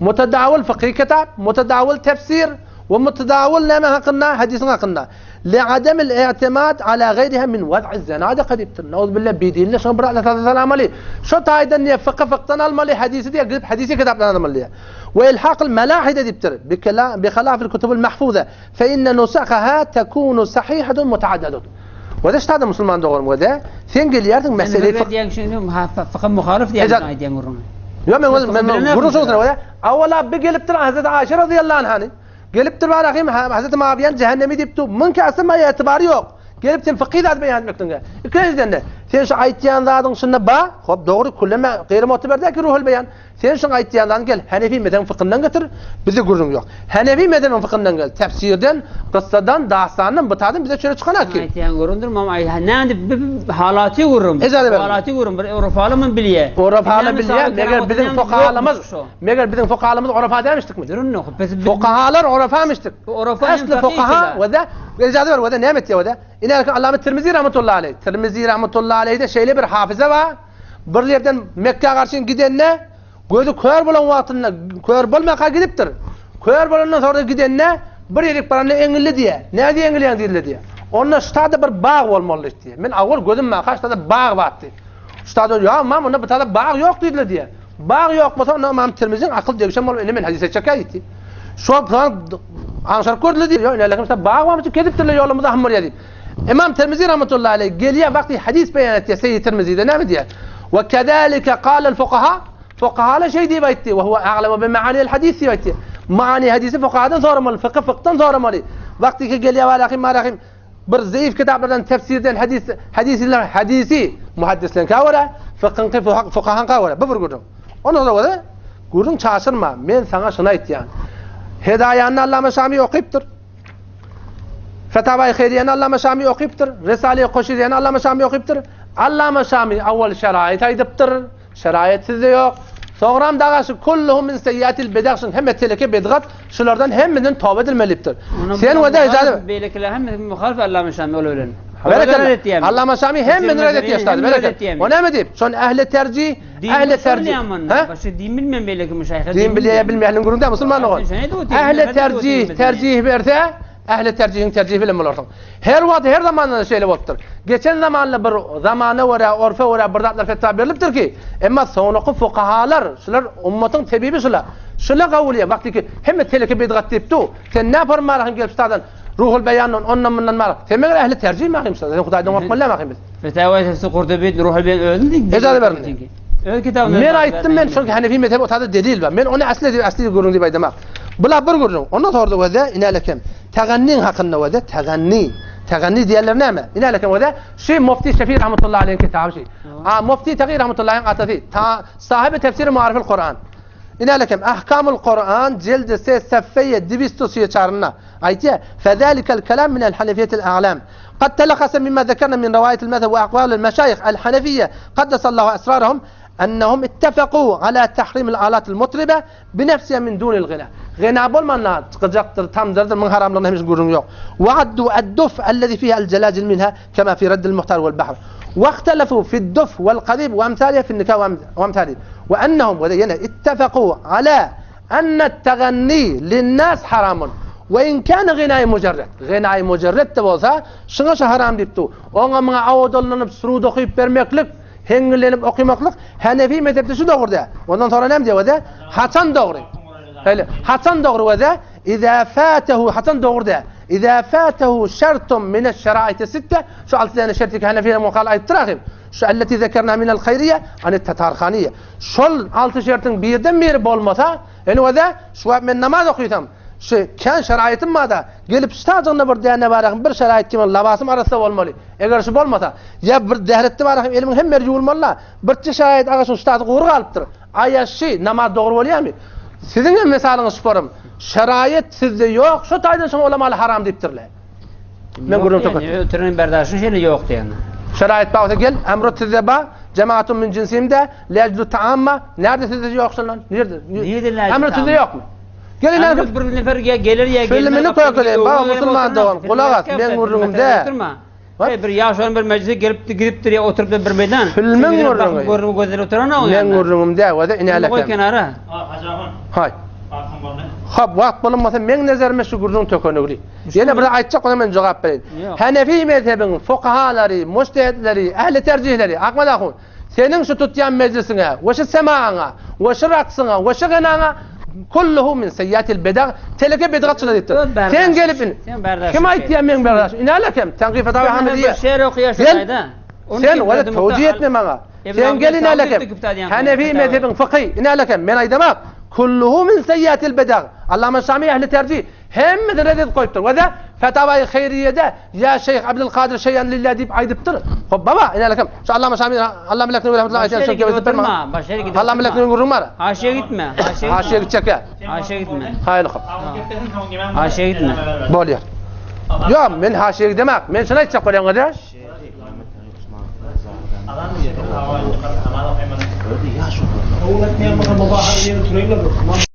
Mutadawil fıkhi kitap, mutadawil tefsir. We mutadawil näme hakynda? Hadisiň hakynda. Li'ademil i'timad ala gayriha min waz'iz zenadika diýipdir. Nauzbillah bidinle şoň bir Allah alamaly. Şo taýdan diýe fykhy fykdan almaly, hadisi diýe gidip hadisi kitapdan almaly diýe. We ilhaqul melahide diýipdir. Bi hilafil kutubul mahfuza fe inne nusakhaha tekunu sahihatun mutaaddadatun. We de ştada musulman doganym we de sen gelýärsiň mesele fykh diýen şeýle fykha muhalif diýen aýdýan gürrüň. Ýok men özüm men gürrüň şoň we awala bi gelipdir Hazreti Aişe radiyallahu anhany. Gelipdir barahym Hazreti Muawiýany jähennemi diýip dur. Muňki asly maýa etibarý ýok. Gelip sen fykhy zat beýan etmekdiňe. Ikinjiden de sen şu aýtýan zadyň şunda ba, hop dogry külleme gaýry muteber ki ruhul beýan. Sen şuň aýtýan zadyň gel Hanefi mezhebiň fykyndan getir, bizde gürrüň ýok. Hanefi mezhebiň fykyndan gel, tefsirden, kyssadan, dastandan, bu taýdan bize çöre çykanak ki. Aýtýan gürrüňdir, mam aý nädip halaty gürrüň. Halaty gürrüň bir Ewropaly mun bilýä. Ewropaly bilýä, meger biziň fukahalarymyz, meger biziň fukahalarymyz Ewropa dämişdikmi? Fukahalar Ewropamişdik. Ähli fukaha we de ijaza ber we de näme etýär we de. Ine Allama Tirmizi rahmetullahi aleyh. Tirmizi rahmetullahi aleyhde şeýle bir hafyza bar. Bir ýerden Mekgä garşy gidende, gözi kör bolan wagtynda, kör bolmaka gidipdir. Kör bolandan soňra gidende, bir ýerik baranda eňildi diýýär. Nädip eňilýäň diýdiler diýýär. Onda ştada bir bag bolmaly diýýär. Men awal gözüm maka ştada bag bar diýýär. Ştada ýa ymam onda bu tada bag ýok diýdiler diýýär. Bag ýok bolsa onda ymam Tirmiziň akyl degişen bolup indi men hadys etjek diýdi. Şol aňşaryp gördüler diýýär. Ýa ine ştada bag barmyş kesipdirler ýolumyzda ham bolýar diýip. Imam Tirmizi rahmetullahi aleyh gelýär wagty hadys beýan etýär Seýid Tirmizide näme diýýär? Ve kezalike kalel fukaha Fukahalar şeý diýip aýtdy. Ve huve a'lemu bi ma'anil hadis diýip aýtdy. Ma'ani hadisi fukahadan soramaly, fykhy fykdan soramaly. Wagty ki gelýär we rahim rahim bir zeýif kitaplardan tefsirden hadis hadisler hadisi muhaddisleň görä, fykhyň fukahaň görä. Bu bir gürrüň. Ondan soňra gürrüň çaşyrma. Men saňa şuny aýtýan. Hedaýany Allama Şami okypdyr. Fetawaýy Heýriýäni Allama Şami okypdyr. Risale-i Koşiriýäni Allama Şami okypdyr. Allama Şami awwal şeraýyt aýdypdyr. Şeraýyt sizde ýok. Soňram daga şu kulluhu min seýýatil bid'ah şuň hemme teleke bidgat şulardan hemmesinden toba edilmeli diýipdir. Sen we de ijazet. Beýlekiler hemmesi muhalif Allama Şami ol bilen. Berekella. Allama Şami hemmesini red etýär ştaýda. Berekella. O näme diýip? Şon ähli terjih, ähli terjih. He? Başga din bilmeýän beýleki müşaýyhlar. Din bilýär, bilmeýänligiň gürrüňi däl musulman dogan. Ähli terjih, terjih berse, ähli terjihiň terjihi bilen bolarsyň. Her wagt, her zamanda da şeýle bolupdyr. Geçen zamanda bir zamana görä, orfa görä bir zatlar fetwa berlipdir ki, emma soňraky fukahalar, şular ummatyň tebibi şular. Şular kabul edýär. Wagty ki hemme teleke bidgat diýip dur. Sen näme formalahym gelip ştadan Ruhul beýandan ondan mundan bar. Sen meger ähli terjih mahym ştadan. Sen Hudaýdan gorkmaly däl mahym biz. Fetawai tefsir Kurtubi Ruhul beýan özüni diýdi. Ejaza berin. Öz kitabynda. Men aýtdym men çünki Hanefi mezhebi otada delil bar. Men ony asly diýip asly gürrüň diýip aýdamak. Bula bir gürrüň. Ondan sonra weze inelekem. Taganniň hakynda weze taganni. Taganni diýenler näme? Inelekem weze şu Mufti Şefi rahmetullahi aleyhiň kitaby şu. A Mufti Tagi rahmetullahi atasy. Ta sahibi tefsir Muarifil Kur'an. Inelekem Ahkamul Kur'an cildi se seffeye dibistu çarynda. Aýtýar, Fezalikel kelam minel hanefiýetil a'lam. Kad telahhasa mimma zekerna min riwaýatil mezheb we akwalil meşaýih el hanefiýe kaddesallahu esrarahum ennehum ittefeku ala tahrimil alatil mutribe binefsiha min dunil gina. Gina bolmanda çykyjakdyr, tamdyrdyr, muň haramlygyna hemişe gürrüň ýok. We addu ad-duf ellezi fiha el-jelajil minha kema fi reddil muhtar wel bahr. We ihtelefu fid-duf wel qadib we emsaliha fin nikah we emsalihi. We ennehum we ýene ittefeku ala Ennet-teganni lin-nas haramun we in kâne ginaýy mujerret. Ginaýy mujerret-de bolsa, şuňa şu haram diýip dur. Oňa muňa owadanlanyp surud okyp bermeklik, heňňillenip okymaklyk Hanefi mezhepde şu dogry däl. Ondan soňra näme diýýär weze? Haçan dogry? Şeýle, haçan dogry weze? Izâ fâtehu haçan dogry däl? Izâ fâtehu şertun mineş-şeraiti sitte, şu alty däne şerti ki Hanefiler mukal aýdypdyr ahym. Şu elleti zekerna minel haýriýe anit tatarhaniýe. Şol alty şertiň birden biri bolmasa, indi wada, şu wagt men namaz okysam, şu kän şeraýtym barda, gelip şu tajygynda bir däne bar, bir şeraýt kimin labasym arassa bolmaly. Eger şu bolmasa, ýa bir däretde bar, elimiň hemme ýeri ýuwulmaly-la, birçe şeraýt agaçyň şu taýy gury galypdyr. Aýa şi namaz dogry bolýarmy? Siziň hem mysalyňyz şu forum. Şeraýat sizde ýok, şu taýdan şoňa ulamaly haram diýipdirler. Men gürrüň tokat. Ötüren berdaşyň şeýle ýok diýen. Şeraýat bar bolsa gel, emrut sizde bar, jemaatun min jinsimde, lejlu taamma, närde sizde ýok şondan? Nirde? Nirde lejlu Emrut sizde ýokmy? Gel ine. Emrut bir nefer ýa geler ýa gelmez. Filmini kökeleýin, baba musulman dogan, gulak as, men gürrüňimde. Hey, bir ýaş olan bir mejlise gelip gidipdir ýa oturyp bir meýdan. Filmiň gürrüňi. Görüp gözleri oturan o. Men gürrüňimde, wada inälek. Goý kenara. Hajy Haý. Hop, wagt bolunmasa meň nezerime şu gürrüň tökenigli. Ýene bir aýtjak bolsam men jogap bereýin. Hanefi mezhebiň fukahalary, mujtehidleri, ähli terjihleri, Akmal ahun, seniň şu tutýan mejlisiňe we şu semaňa we şu raksyňa we şu gynaňa kulluhu min seýýatil bedag, teleke bidgatçylar diýipdir. Sen gelip in. Kim aýtýar meň berdaşym? Inälekem, Tankyf Fatawa Hamidiýe. Sen sen wala towjih etme maňa. Sen gel inälekem. Hanefi mezhebiň fyky inälekem. Men aýdamak. Kulluhu min seýýatil bedag. Allama Şami ähli terjih hemmesini red edip goýupdyr. We-de Fetawaýy Haýriýede ýa Şeýh Abdulkadyr şeýan lillah diýip aýdypdyr. Hop baba, inälekem. Şu Allama Şami Allama Leknewi rahmetullahi aýdýan şol gepini berme. Başa gidip. Allama Leknewi gürrüň bar. Haşiýe gitme. Haşiýe Haşiýe gitjek ýa. Haşiýe gitme. Haýyr hop. Haşiýe gitme. Bolýar. Ýok, men haşiýe gidemak. Men şuny aýtjak bolýan gyz. Oğlan diýen bolsa mubahar diýen türeýler.